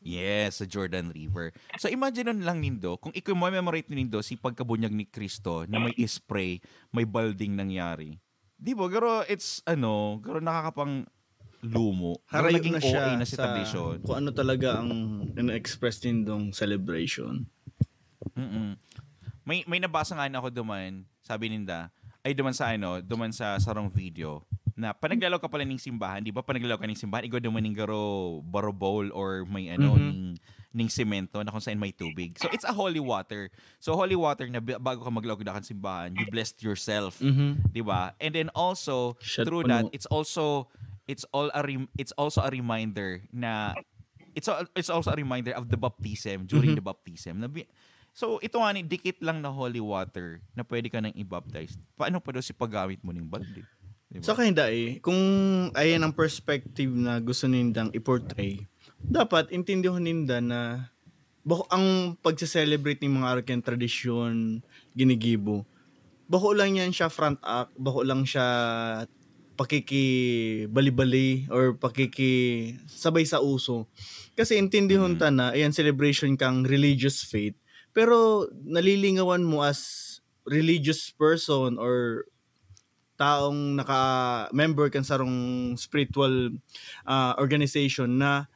Yes, sa Jordan River. So imagine lang nindo, kung i-commemorate nindo si pagkabunyag ni Cristo na may spray, may balding nangyari. Di ba? Pero it's, ano, pero nakakapang lumo. Pero Harayo naging na siya O A na si sa tradisyon. kung ano talaga ang ina-express nindong celebration. Mm-mm. May, may nabasa nga ako duman, sabi ninda, ay duman sa ano, duman sa sarong video, na pag naglalawag ka pala ning simbahan, di ba? Pag naglalawag ka ning simbahan, igwa duman ning garo, baro bowl or may ano, Mhm. ning, ning semento na kung saan may tubig. So, it's a holy water. So, holy water na bi- bago ka maglawag na kan simbahan, you blessed yourself. Mhm. Di ba? And then also, Shot through puno. that, it's also, it's all a rem- it's also a reminder na it's all, it's also a reminder of the baptism, during Mhm. the baptism. Na bi- so, ito nga ni, dikit lang na holy water na pwede ka nang i-baptize. Paano pa daw si paggamit mo ning balde? Di ba? Sa kahinda eh, kung ayan ang perspective na gusto nindang i-portray, dapat intindihon ninda na bako ang pagse-celebrate ning mga arog kan tradisyon, ginigibo. Bako lang yan siya front act, bako lang siya pakikibali-bali or pakikisabay sa uso. Kasi intindihon Mm. ta na, ayan, celebration kang religious faith, pero nalilingawan mo as religious person or taong naka-member kan sarong spiritual, ah, organization na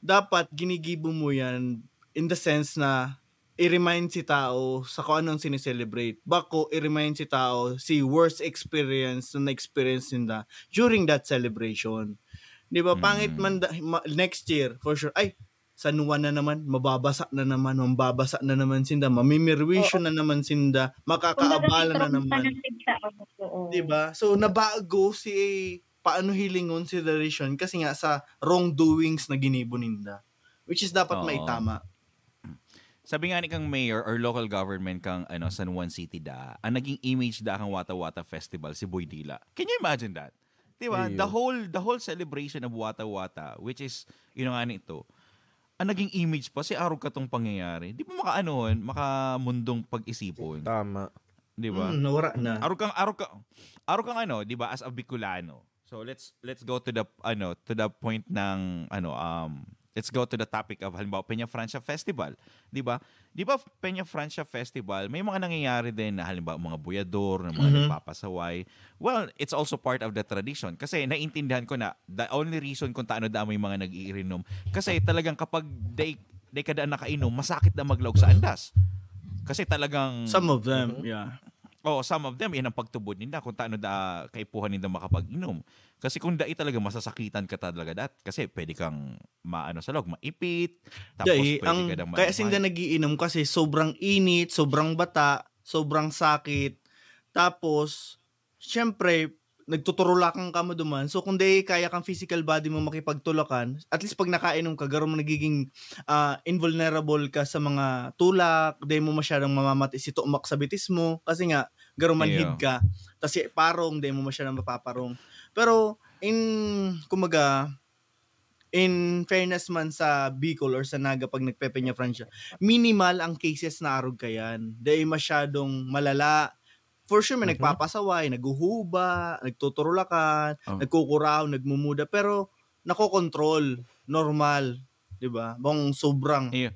dapat ginigibo mo yan in the sense na i-remind si tao sa kung ano ang sineselebrate. Bako, i-remind si tao si worst experience na na-experience ninda during that celebration. Di ba? Pangit Mm. man da- ma- next year, for sure. Ay, San Juan na naman, mababasa na naman, mambabasa na naman sinda, mamimirwisyo Oo. na naman sinda, Kumbaga, makakaabala na trauma naman. na rin sa ano, oo. Diba? So, nabago si paano hilingon si Darishon kasi nga sa wrongdoings na ginibo ninda. Which is dapat Oo. maitama. Sabi nga ni kang mayor or local government kang ano, San Juan City da, ang naging image da kang Wata Wata Festival si Boy Dila. Can you imagine that? Di ba? Iyo. The whole the whole celebration of Wata Wata, which is, yun nga nito, ang naging image pa si arog katong pangyayari. Di ba makaanohon, makamundong pag-isipon? Tama. Di ba? Hmm, nawara na. Arog kang, arog ka, arog kang ano, di ba, as a Bicolano. So let's let's go to the ano, to the point ng ano, um let's go to the topic of, halimbawa, Peña Francia Festival, di ba? Di ba Peña Francia Festival, may mga nangyayari din na, halimbawa, mga buyador, na mga Mhm. nagpapasaway. Well, it's also part of the tradition kasi naiintindihan ko na the only reason kung taano da may mga nag-iirinom kasi talagang kapag day day kada nakainom, masakit na maglaog sa andas. Kasi talagang Some of them, Mhm. yeah. Oh, some of them, yan ang pagtubod ninda kung taano da kaipuhan ninda makapag-inom. Kasi kung dai talaga, masasakitan ka talaga dat. Kasi pwede kang maano sa log, maipit, tapos Dai, pwede ang, ka dang kaya sinda maimhay. Nagiinom kasi sobrang init, sobrang bata, sobrang sakit. Tapos, syempre, nagtuturulakan ka mo duman. So, kung dai kaya kang physical body mo makipagtulakan, at least pag nakainom ka, garo mo nagiging ah, invulnerable ka sa mga tulak, dai mo masyadong mamamati si tumak sa bitis mo, kasi nga, garo manhid Iyo. ka, tas si parong, dai mo masyadong mapaparong. Pero, in, kumaga, in fairness man sa Bicol or sa Naga pag nagpe-Peña Francia, minimal ang cases na arog kayan. Dai masyadong malala. For sure, may Mhm. nagpapasaway, naghuhuba, nagtuturulakan, Oh. nagkukuraw, nagmumuda, pero nakokontrol, normal, di ba? Bang sobrang Iyo.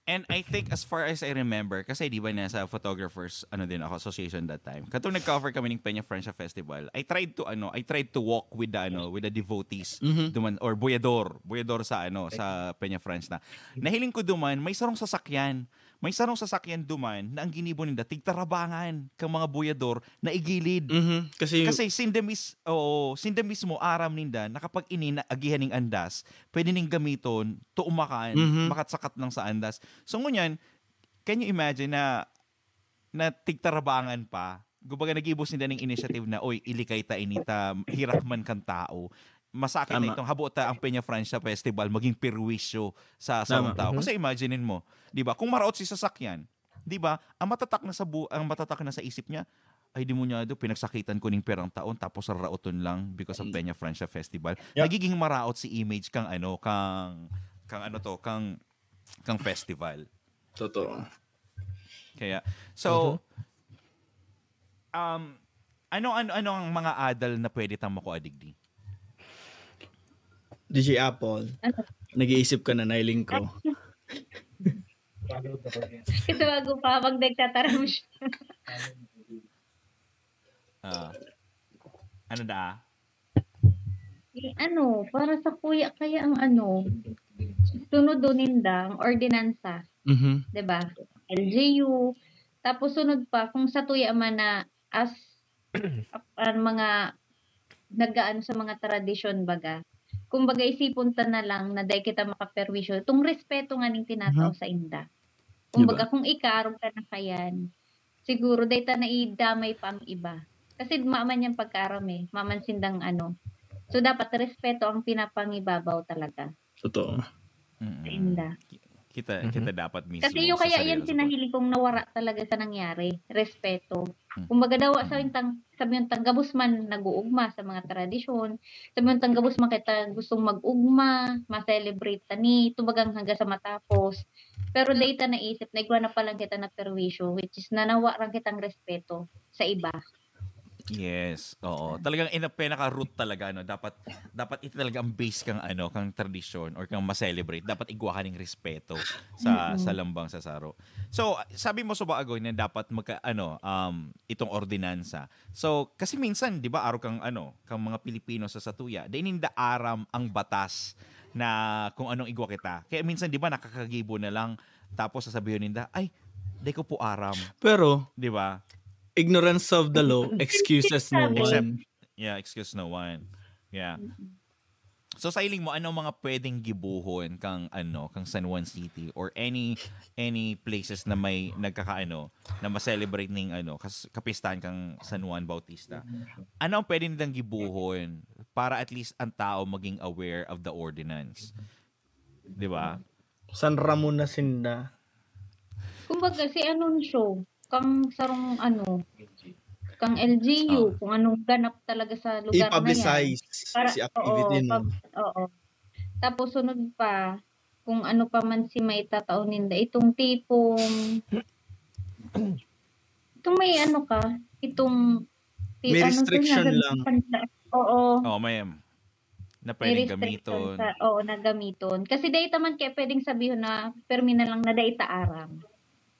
And I think, as far as I remember, kasi di ba nasa photographers ano din ako, association that time. Katong nag-cover kami ng Peña Francia Festival, I tried to ano, I tried to walk with the ano, with the devotees Mhm. duman, or buyador, buyador sa ano, sa Peña Francia. Nahiling ko duman, may sarong sasakyan. May sarong sasakyan duman na ang ginibo ninda, tigtarabangan kang mga buyador na igilid. Mhm. Kasi, Kasi sinda mis oo, sinda mismo aram ninda na kapag ini na agihan ning andas, pwede ning gamiton, tuumakan, Mhm. makatsakat lang sa andas. So ngunyan, can you imagine na na tigtarabangan pa? Kumbaga, nag-ibo sinda ning initiative na, "Oy, ilikay ta ini ta, hirak man kan tao. Masakit na Tama. Itong habo ta ang Peña Francia Festival maging perwisyo sa sarong Tama. tao." Mhm. Kasi imaginein mo, di ba? Kung maraot si sasakyan, di ba? Ang matatak na sa bu- ang matatak na sa isip niya, "Ay, demonyado, pinagsakitan ko ning perang taon tapos raraoton lang because of Mm. Peña Francia Festival." Yep. Nagiging maraot si image kang ano, kang kang ano to, kang kang festival. Totoo. Kaya, so, um, ano, ano, ano ang mga adal na pwede tang makua digdi? D J Apple, Ano? Nag-iisip ka na, nailing ko. Kasi bago pa, pag nagtataram siya. Ah. Ano da? Eh, ano, para sa kuya kaya ang ano, sunod doon nindang ordinansa, Mhm. 'di ba? L G U. Tapos sunod pa, kung sa tuya man na as, ang mga nag-aano sa mga tradisyon baga. Kumbaga, isipon ta na lang na dai kita makaperwisyo, itong respeto nga ning tinatao Mhm. sa inda. Di Kumbaga, ba? kung ika, arog ka na kayan, siguro dai ta na idamay pa ang iba. Kasi maman yang pagkaaram eh, maman sindang ano. So, dapat respeto ang pinapangibabaw talaga Totoo. sa inda. Kita, Mhm. kita dapat mismo Kasi yung sa kaya sarili yan ng support. pinahiling kong nawara talaga sa nangyari, respeto. Mm. Kumbaga daw sa Mm. intang sabi yung tang gabos man nag-uugma sa mga tradisyon, sabi yung tang gabos man kita gustong mag-ugma, ma-celebrate ta ni, tubagang hanggang sa matapos. Pero later naisip na igwa na palang kita na perwisyo, which is nanawa lang kitang respeto sa iba. Yes, oo. Talagang in a pinaka-root talaga, no? Dapat, dapat ito talaga ang base kang, ano, kang tradisyon or kang ma-celebrate. Dapat igwa ka ning respeto sa, Mm. sa lambang sa saro. So, sabi mo, Suba Agoy, na dapat magka, ano, um, itong ordinansa. So, kasi minsan, di ba, araw kang, ano, kang mga Pilipino sa satuya, di ninda aram ang batas na kung anong igwa kita. Kaya minsan, di ba, nakakagibo na lang, tapos sasabihin ninda, "Ay, di ko po aram." Pero, Di ba? ignorance of the law excuses no Sabi. Except, one. yeah, excuse no one. Yeah. So, sa hiling mo, ano ang mga pwedeng gibuhon kang, ano, kang San Juan City or any any places na may nagkakaano, na ma-celebrate ning, ano, kas kapistahan kang San Juan Bautista? Ano ang pwede nilang gibuhon para at least ang tao maging aware of the ordinance? Di ba? San Ramon na sinda. Kumbaga, si Anuncio, kang sarong ano, kang L G U, Ah. kung anong ganap talaga sa lugar na yan. I-publicize Para, si activity, oo, no? pub- oo. Tapos sunod pa, kung ano pa man si may tatao ninda, itong tipong, itong may ano ka, itong, ti- May ano to, restriction nasa- lang. Oo. Oh, may na May pwedeng restriction gamiton. Sa, oo, na gamiton. Kasi dai ta man kaya pwedeng sabihon na permi na lang na dai ta aram.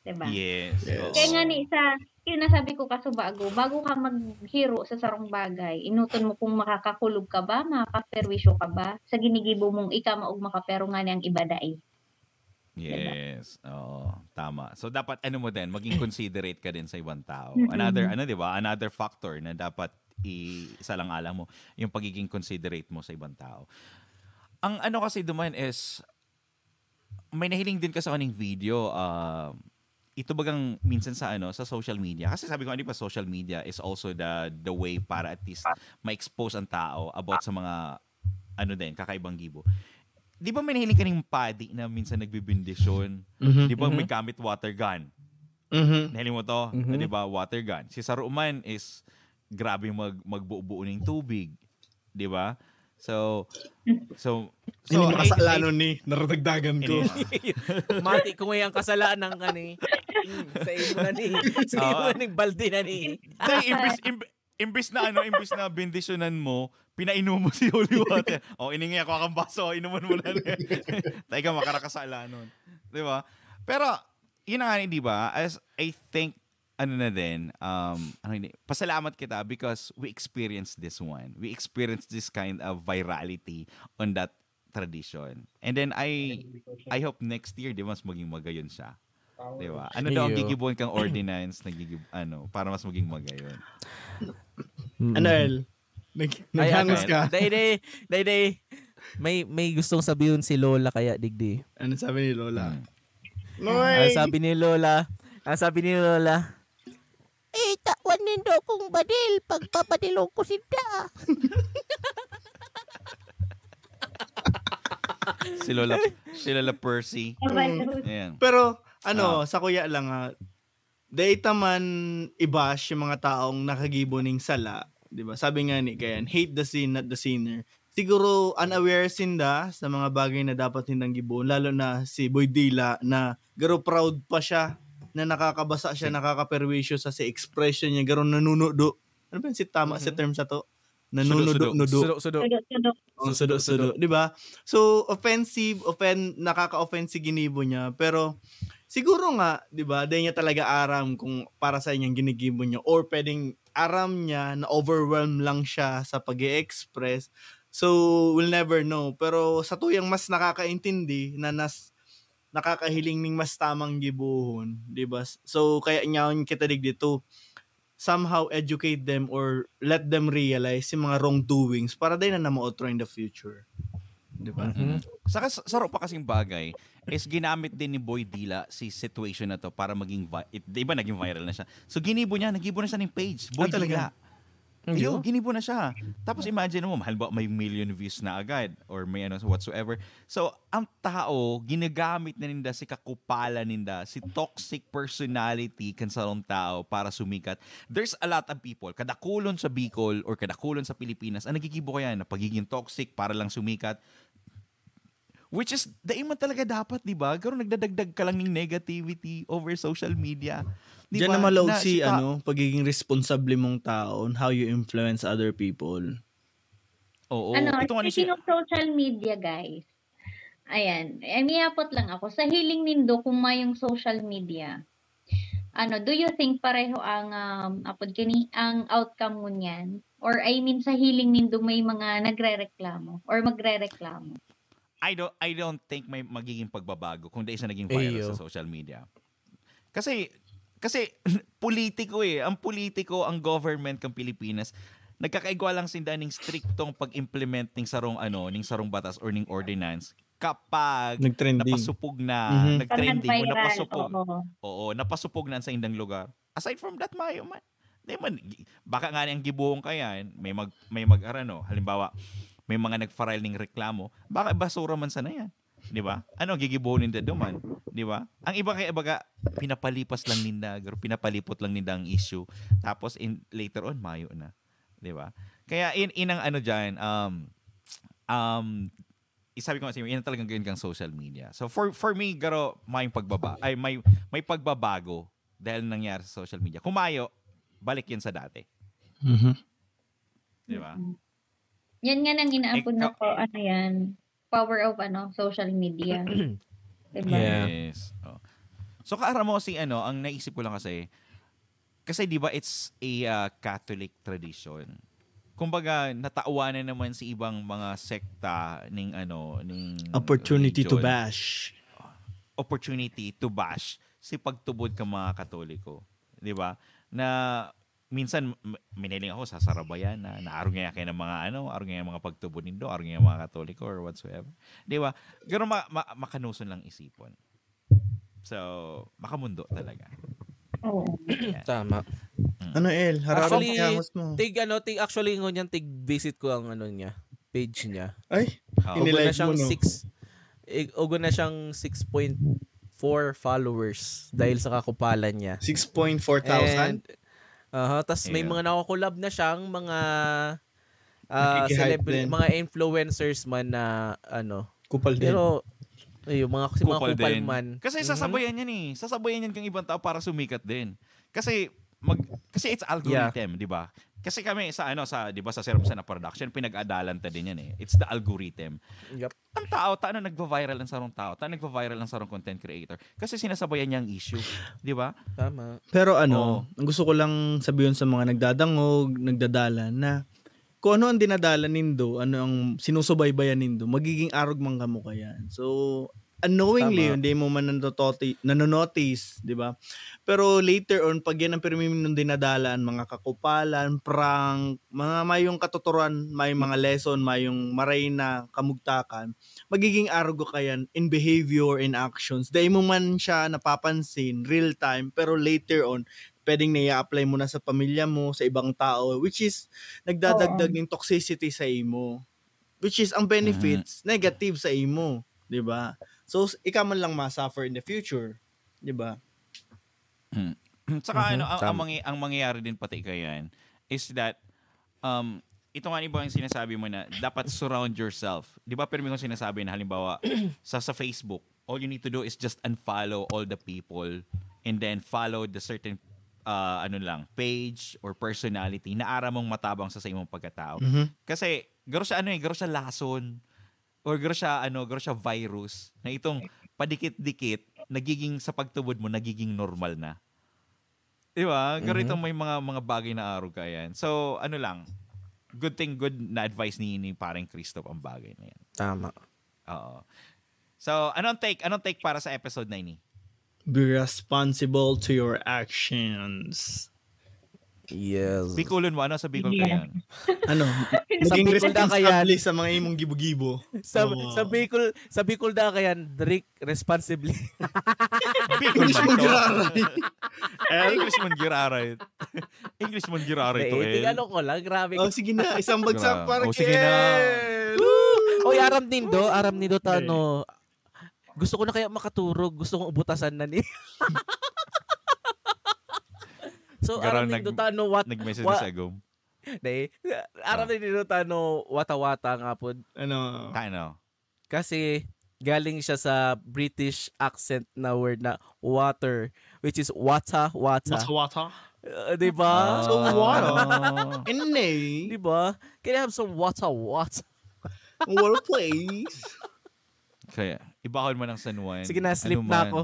Diba? Yes. Yes. Oo. Kaya nga ni sa, kaya nasabi ko kaso bago, bago ka maghiro sa sarong bagay, inuton mo kung makakakulog ka ba, makakaperwisyo ka ba, sa ginigibo mong ika maugma ka, pero nga ang iba dai. Diba? Yes. Oo, tama. So dapat ano mo din, maging considerate ka din sa ibang tao. Mm-mm. Another ano, 'di ba? Another factor na dapat i-, isalang-alang mo, yung pagiging considerate mo sa ibang tao. Ang ano kasi duman is may nahiling din kasi ako ning video, ah, ito bagang minsan sa ano, sa social media. Kasi sabi ko, ano ba, social media is also the the way para at least ma-expose ang tao about sa mga ano din, kakaibang gibo. Di ba may nahiling ka ning padi na minsan nagbibindisyon? Mhm, Di ba mhm. May gamit water gun? Mhm. Nahiling mo to? Mhm. Di ba? Water gun. Si Saruman is grabe mag magbubuo ng tubig. Di ba? So, so, So, I- I- kasalanan ni, naradagdagan ko. Ini- Mati ko ngayang kasalanan ka ni. Hmm, sa imo na ni. Sa imo Oo. na ni, balde na ni. Tay, imbis, imb- imbis na ano, imbis na bendisyonan mo, pinainom mo si holy water. O, ini nga, kuha kang baso, inuman mo na. Tay ka, makarakasalanon. Di ba? Pero, yun na nga, di ba? As I think, ano na din, um, ano yun, pasalamat kita because we experienced this one. We experienced this kind of virality on that tradition. And then I I hope next year, di ba, mas maging magayon siya. Di ba? Ano daw ang Iyo. gigibuhon kang ordinance na gigib, ano, para mas maging magayon? Mm. Ano, El? Nag, Ay, naghangos ano, ka? Day, day, day, day. May, may gustong sabihin si Lola kaya digdi. Ano sabi ni Lola? Hmm. Ang sabi ni Lola, ang sabi ni Lola, "Eh, tawan nindo akong badil, pagpabadilon ko sinda." Si Lola, si Lola Percy. Abay, Mm. Ayan. Pero, ano, Ah. sa kuya lang ha, dai ta man i-bash yung mga taong nakagibo ning sala, di ba? Sabi nga ni Kayan, "Hate the sin, not the sinner." Siguro unaware sinda sa mga bagay na dapat nindang gibohon, lalo na si Boy Dila na garo proud pa siya na nakakabasa siya, Sig- nakakaperwisyo sa, sa expression niya, garo nanunudo. Ano ba yun si tama sa Mhm. term sa to? Sudo-sudo. Nanunudo-nudo. Sudo, sudo. Sudo-sudo. Oh, sudo-sudo, di ba? So, offensive, offen nakaka-offend si ginibo niya, pero siguro nga, di ba, dai niya talaga aram kung para sa inyang ginigibo niya or pwedeng aram niya na overwhelmed lang siya sa pag-e-express. So, we'll never know. Pero sa tuyang mas nakakaintindi na nas nakakahiling ning mas tamang gibohon, di ba? So, kaya nyaon kita digdi to. somehow educate them or let them realize yung mga wrongdoings para dai na na maotro in the future. Di ba? Mhm. Saka sa- saro pa kasing bagay is ginamit din ni Boy Dila si situation na to para maging vi- it, di ba naging viral na siya. So ginibo niya, nagibo na siya ng page. Boy Ah, talaga? Dila. Hindi Iyo, ko. Ginibo na siya. Tapos imagine mo, halimbawa may million views na agad or may ano whatsoever. So, ang tao, ginagamit na ninda si kakupalan ninda, si toxic personality kan sarong tao para sumikat. There's a lot of people, kadakulon sa Bicol or kadakulon sa Pilipinas, ang nagigibo kaya na pagiging toxic para lang sumikat. Which is, dai man talaga dapat, di ba? Pero nagdadagdag ka lang ng negativity over social media. Di Diyan ba? na malaog Na si si ta- ano, pagiging responsable mong tao on how you influence other people. Oo. Ano, Ito nga ni speaking siya. of social media, guys, ayan, eh, miapot lang ako. Sa hiling nindo kung mayong social media, ano, do you think pareho ang, um, apod kini, ang outcome mo niyan? Or I mean, sa hiling nindo may mga nagre-reklamo or magre-reklamo? I don't I don't think may magiging pagbabago kung dai sa naging viral Iyo. Sa social media. Kasi kasi politiko eh, ang politiko, ang government ng Pilipinas, nagkakaigwa lang sinda ning striktong pag-implement ning sarong ano, ning sarong batas or ning ordinance kapag Nag-trending. napasupog na, Mhm. nag-trending o Pag nag-viral, napasupog. oo. Oo, napasupog na sa indang lugar. Aside from that, mayo man. Di man, gi- baka nga ang gibuhon ka yan, may mag, may mag-arano. Halimbawa, may mga nag-file ning reklamo, baka basura man sana yan. Di ba? Ano, gigibuhon ninda duman. Di ba? Ang iba kaya, baga, pinapalipas lang ninda, pero pinapalipot lang ninda ang issue. Tapos, in, later on, mayo na. Di ba? Kaya, in, inang ano dyan, um, um, isabi ko nga sa inyo, yan talagang ganyan kang social media. So, for for me, garo, may pagbaba, ay, may, may pagbabago dahil nangyari sa social media. Kung mayo, balik yan sa dati. Mhm. Di ba? Yan nga nang inaapod na Ikaw- po, ano yan, power of ano, social media. Diba? Yeah. Yes. Oh. So, kaara mo si ano, ang naisip ko lang kasi, kasi di ba it's a uh, Catholic tradition. Kumbaga, natawanan naman si ibang mga sekta ning ano, ning Opportunity to religion. Bash. Opportunity to bash si pagtubod ka mga Katoliko, di ba? Na minsan m- miniling ako sa sarabayan na naaro nga kayo ng mga ano, aro nga mga pagtubod nindo, aro nga mga Katoliko or whatsoever. Di ba? Pero ma- ma- makanuson lang isipon. So, makamundo talaga. Oo. Tama. Ano, El? Hararong Actually, kangos mo. Tig ano, tig actually ngunyan tig visit ko ang ano niya, page niya. Ay, Oh. Ugo na Inilike siyang mo, no? six, eh, ugo na siyang six point four followers dahil sa kakupalan niya. six point four thousand? And, aha, tas may Yeah. mga nakukulab na siyang mga ah, Nakikihype celebra- din. mga influencers man na ano. Kupal din. Pero, ayun, mga, si mga Kupal kupal din. man. Kasi Mhm. sasabayan yan eh. Sasabayan yan kang ibang tao para sumikat din. Kasi mag kasi it's algorithm, di ba? Kasi kami sa ano sa 'di ba sa Serum Sana Production pinag-adalan ta din yan eh. It's the algorithm. Yep. Ang tao, ta na nagva-viral ang sarong tao, ta nagva-viral ang sarong content creator kasi sinasabayan niya ang issue, di ba? Tama. Pero ano, Oo. ang gusto ko lang sabihin sa mga nagdadangog, nagdadalan na kung ano ang dinadalan nindo, ano ang sinusubaybayan nindo, magiging arog man kamo kayan. So, unknowingly, Tama. hindi mo man nanototi- nanonotice, di ba? Pero later on, pag yan ang pirmi niyong dinadalan, mga kakupalan, prank, mga mayong katuturan, may mga lesson, mayong maray na kamugtakan, magiging arog ka yan in behavior, in actions. Dai mo man siya napapansin, real time, pero later on, pwedeng nai-apply mo na sa pamilya mo, sa ibang tao, which is nagdadagdag Oo. ng toxicity sa imo. Which is, ang benefits, negative sa imo. Di ba? So, s- ikaw man lang ma-suffer in the future. Di ba? Hmm. Saka Mhm, ano, ang, ang, tama. mangy- ang mangyayari din pati kayan is that, um, ito nga iba yung sinasabi mo na dapat surround yourself. Di ba, pirmi kong sinasabi na halimbawa, sa, sa Facebook, all you need to do is just unfollow all the people and then follow the certain, uh, ano lang, page or personality na aram mong matabang sa, sa imong pagkatao. Mhm. Kasi, garo siya ano eh, garo siya lason or garo siya, ano, garo siya virus na itong padikit-dikit, nagiging sa pagtubod mo, nagiging normal na. Di ba? Garo Mhm. itong may mga, mga bagay na arog ka yan. So, ano lang, good thing, good na advice ni, ni parang Christoph ang bagay na yan. Tama. Oo. So, anong take? Anong take para sa episode na ini? Be responsible to your actions. Yes. Bicolon mo, ano sa Bicol ka yan? Ano? Sa Maging Bicol na kaya. Responsable sa mga imong gibo-gibo. Sa, Oo. sa Bicol, sa Bicol da kayan, drink responsibly. Bicol English man mo to. giraray. English man giraray. English man giraray to, Eh, eh. Ano ko lang, grabe. Oh, sige na. Isang bagsak Gra- para oh, kay sige na. El. Oy, aram nindo, aram nindo ta, ano, gusto ko na kaya makaturog, gusto kong ubutasan na ni. So, Garang aram nindo nag- ta, ano, what, Nag-message wa- sa agom. Dai, aram Ah. nindo ta, ano, wata-wata nga pod. Ano? Tano. Kasi, galing siya sa British accent na word na water, which is wata-wata. Wata-wata? Uh, di ba? So, water. Ah. Hindi. Di ba? Can I have some wata-wata? Water, please. Kaya, ibahon man ang San Juan. Sige na, sleep Ano na man. Ako.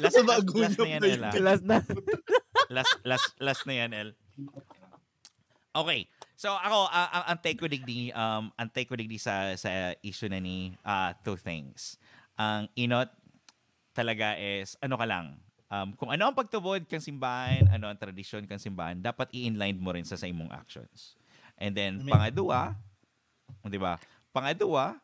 last, Sa last, bago last niyo na yan, pa Ella. Last na. Last, last, last na yan, El. Okay. So ako, ah, ang, ang take ko digdi, um, ang take ko digdi sa sa issue na ni, ah, two things. Ang inot talaga is ano ka lang. Um, kung ano ang pagtubod kang simbahan, ano ang tradisyon kang simbahan, dapat i-inline mo rin sa, sa imong actions. And then Amen. Pangadua, 'di ba? Pangadua,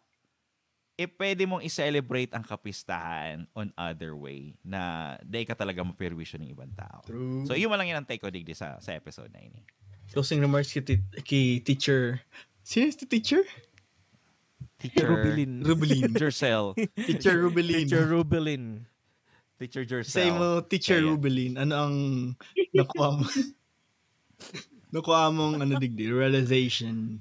eh pwede mong i-celebrate ang kapistahan on other way na dai ka talaga maperwisyo ng ibang tao. True. So, yun man lang yun ang take ko digdi sa, sa episode na ini. Closing remarks kay, ti- kay teacher. Sino si teacher? Teacher Rubilin. Rubilin. Jercel. Teacher Rubilin. Teacher Rubilin. Teacher Jercel. Sa imo, teacher Kaya- Rubilin, ano ang nakuha mo? Nakuha mong ano digdi, realization.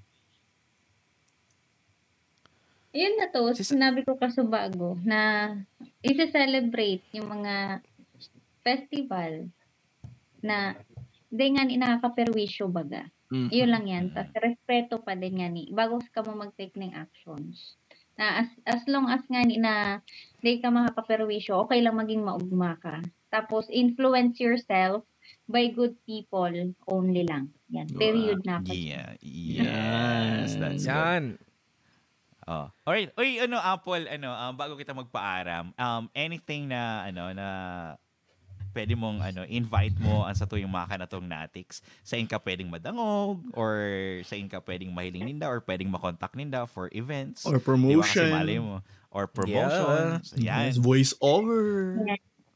Yun na to, Sis- sinabi ko kasubago na isi-celebrate yung mga festival na di nga ni nakakaperwisyo baga. Mhm. Yun lang yan. Mhm. Tapos respeto pa din nga ni bago ka mo mag-take ng actions. Na as, as long as nga ni na di ka makakaperwisyo, okay lang maging maugma ka. Tapos influence yourself by good people only lang. Yan. Period na. Yeah, yes, that's good. Yan. Oh. Alright. Uy, ano, Apple, ano, um, bago kita magpaaram, um, anything na, ano, na pwede mong, ano, invite mo ang sa tuyong mga kanatong natics, sain ka pwedeng madangog, or sain ka pwedeng mahiling ninda, or pwedeng makontak ninda for events. Or Di ba? Kasi promotion. Malay mo. Or promotions. Yeah. Yan. Yes, voice over.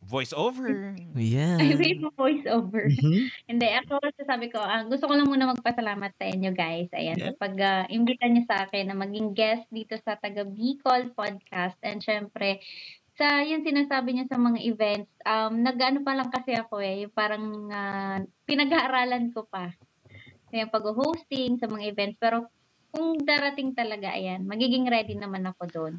Voice over. Yeah. Ay, wait mo voice over. Mhm. Hindi, ako sasabi ko, ah, gusto ko lang muna magpasalamat sa inyo guys. Ayan, Yeah. sa pag-imbita niyo sa akin na maging guest dito sa Taga Bicol Podcast. And syempre, sa yung sinasabi niyo sa mga events, um, nag-ano pa lang kasi ako eh, yung parang ah, pinag-aaralan ko pa. Yung pag-hosting sa mga events. Pero kung darating talaga, ayan, magiging ready naman ako doon.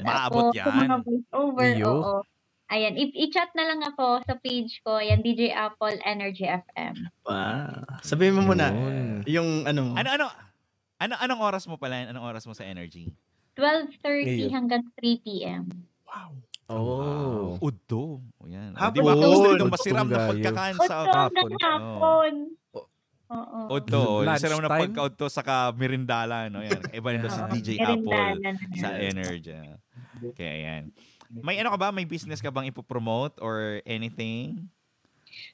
Maabot Sa mga yan. voice over, Iyo. Oo. Ayan, i- i-chat na lang ako sa page ko. Ayan, D J Apple Energy F M. Wow. Sabihin mo muna, Yun. yung ano, Ano, ano? Ano, anong oras mo pala? Anong oras mo sa Energy? twelve thirty Iyo. hanggang three p.m. Wow. Oh. Udto. O yan. O, Hapon. di ba? Oo, Kamusta itong udto masiram na gayo. Pagkakan sa Udto hanggang Hapon. hapon. Oo. Oo. Udto. Yung Lunch sira mo na time? Pagkaudto saka meriendala, no? Yan. Kaiba nito si Oo, D J Apple meriendala na sa yan. Energy. Kaya yan. May ano ka ba? May business ka bang ipopromote or anything?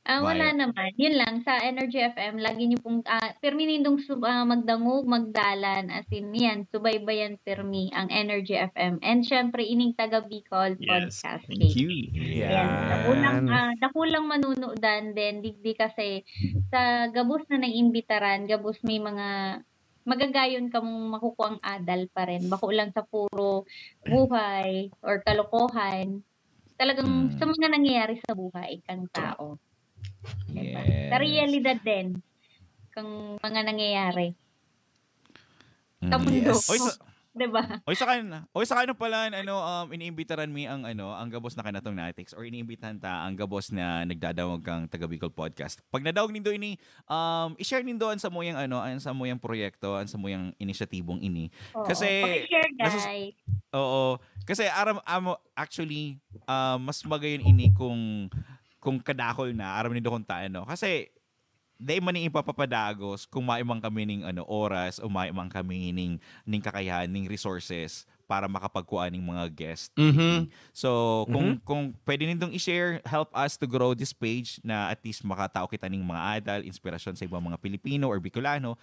Ah, wala Maya. Naman. Yun lang, sa Energy F M, lagi niyo pong, ah, pirmi nindong sub, ah, magdangog, magdalan, as in, yan, subaybayan pirmi ang Energy F M. And syempre, ining taga Bicol Yes. Podcast Thank Day. you. Yan. Dakulang, Yan. ah, dakulang manunudan din, digdi kasi sa gabos na naiimbitaran, gabos may mga magagayon kamong makukuang adal pa rin. Bako lang sa puro buhay or kalokohan. Talagang Mm. Sa mga nangyayari sa buhay kang tao. Diba? Sa Yes. realidad din kang mga nangyayari. Sa Mm. mundo. Yes. Oy, sa, Diba? oy, sa kan, oy, sa kan pala, ano, um, iniimbitaran mi ang, ano, ang gabos na kanatong natics or iniimbitahan ta ang gabos na nagdadangog kang taga Bicol Podcast. Pag nadangog nindo ini, um, i-share nindo ang samuyang, ano, ang samuyang proyekto, ang samuyang inisyatibong ini. Oo. Kasi, Pakishare, nasus- guys. Oo. Kasi aram amo actually, ah, mas magayon ini kung kung kadakol na, aram nindo kung taano. Kasi dai man ni ipapapadagos kung mayo man kami ning ano, oras o mayo man kami ning ning kakayahan, ning resources para makapagkuha ning mga guest. Mhm. So, kung kung pwede nindong i-share, help us to grow this page na at least makatao kita ning mga adal, inspirasyon sa ibang mga Pilipino or Bicolano.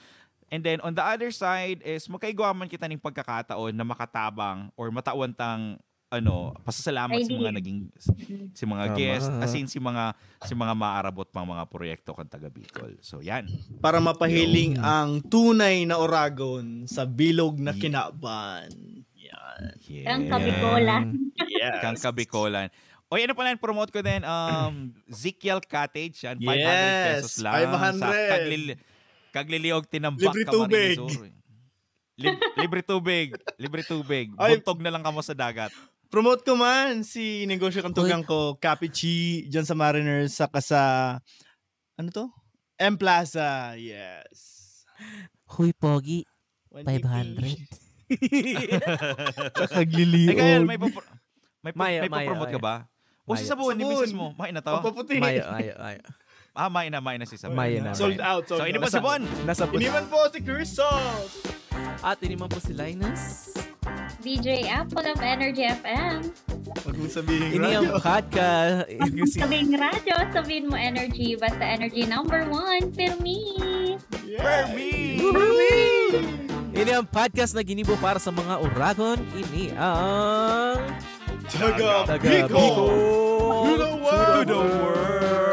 And then on the other side is magkaigwa man kita ning pagkakataon na makatabang or matawan tang ano, pasasalamat sa mga Idea. naging Mm. sa mga Tama. guest, as in si mga si mga maarabot pang mga proyekto kan taga Bicol. So, yan. Para mapahiling Yun. ang tunay na oragon sa bilog na Ye- kinaban. Yan. Kang Yes. Kabikola. Yes. Kang Kabikolan. Oy, ano pala yung promote ko din? Um, Zikiel Cottage, yan. five hundred pesos Yes, lang. five hundred. Sa Kaglil- Kagliliog, Tinampak, Libre tubig. Camarines Sur. Lib- libre tubig. Libre tubig. Ay. Buntog na lang kamo sa dagat. Promote ko man si negosyo kan Hoy. tugang ko, Capichi, dyan sa Mariners, saka sa, ano to? M Plaza, yes. Huy, Pogi. One five hundred. Eh, Kyle, Kagliliog. may, papro- may, pa- Mayo, may mayo, papromot ka mayo. ba? O si Mayo. Sabon, may Sabon. business mo. Mayo na to? Pampaputi. Mayo, ayo, ayo. Ah, mayo na, mayo na si Sabon. Mayo na. Sold out, sold So, ini out. pa si Bon. Nasa pus- Iniwan po si Crystal. At ini man po si Linus. D J Apple of Energy F M. Huwag mong sabihin, Ini ang radyo. podcast. Huwag mong sabing radyo, sabihin mo Energy. Basta Energy number one, Permi. Yes. Ini ang podcast na ginibo para sa mga uragon. Ini ang Taga Taga Bicol. Bicol. To the world. To the world.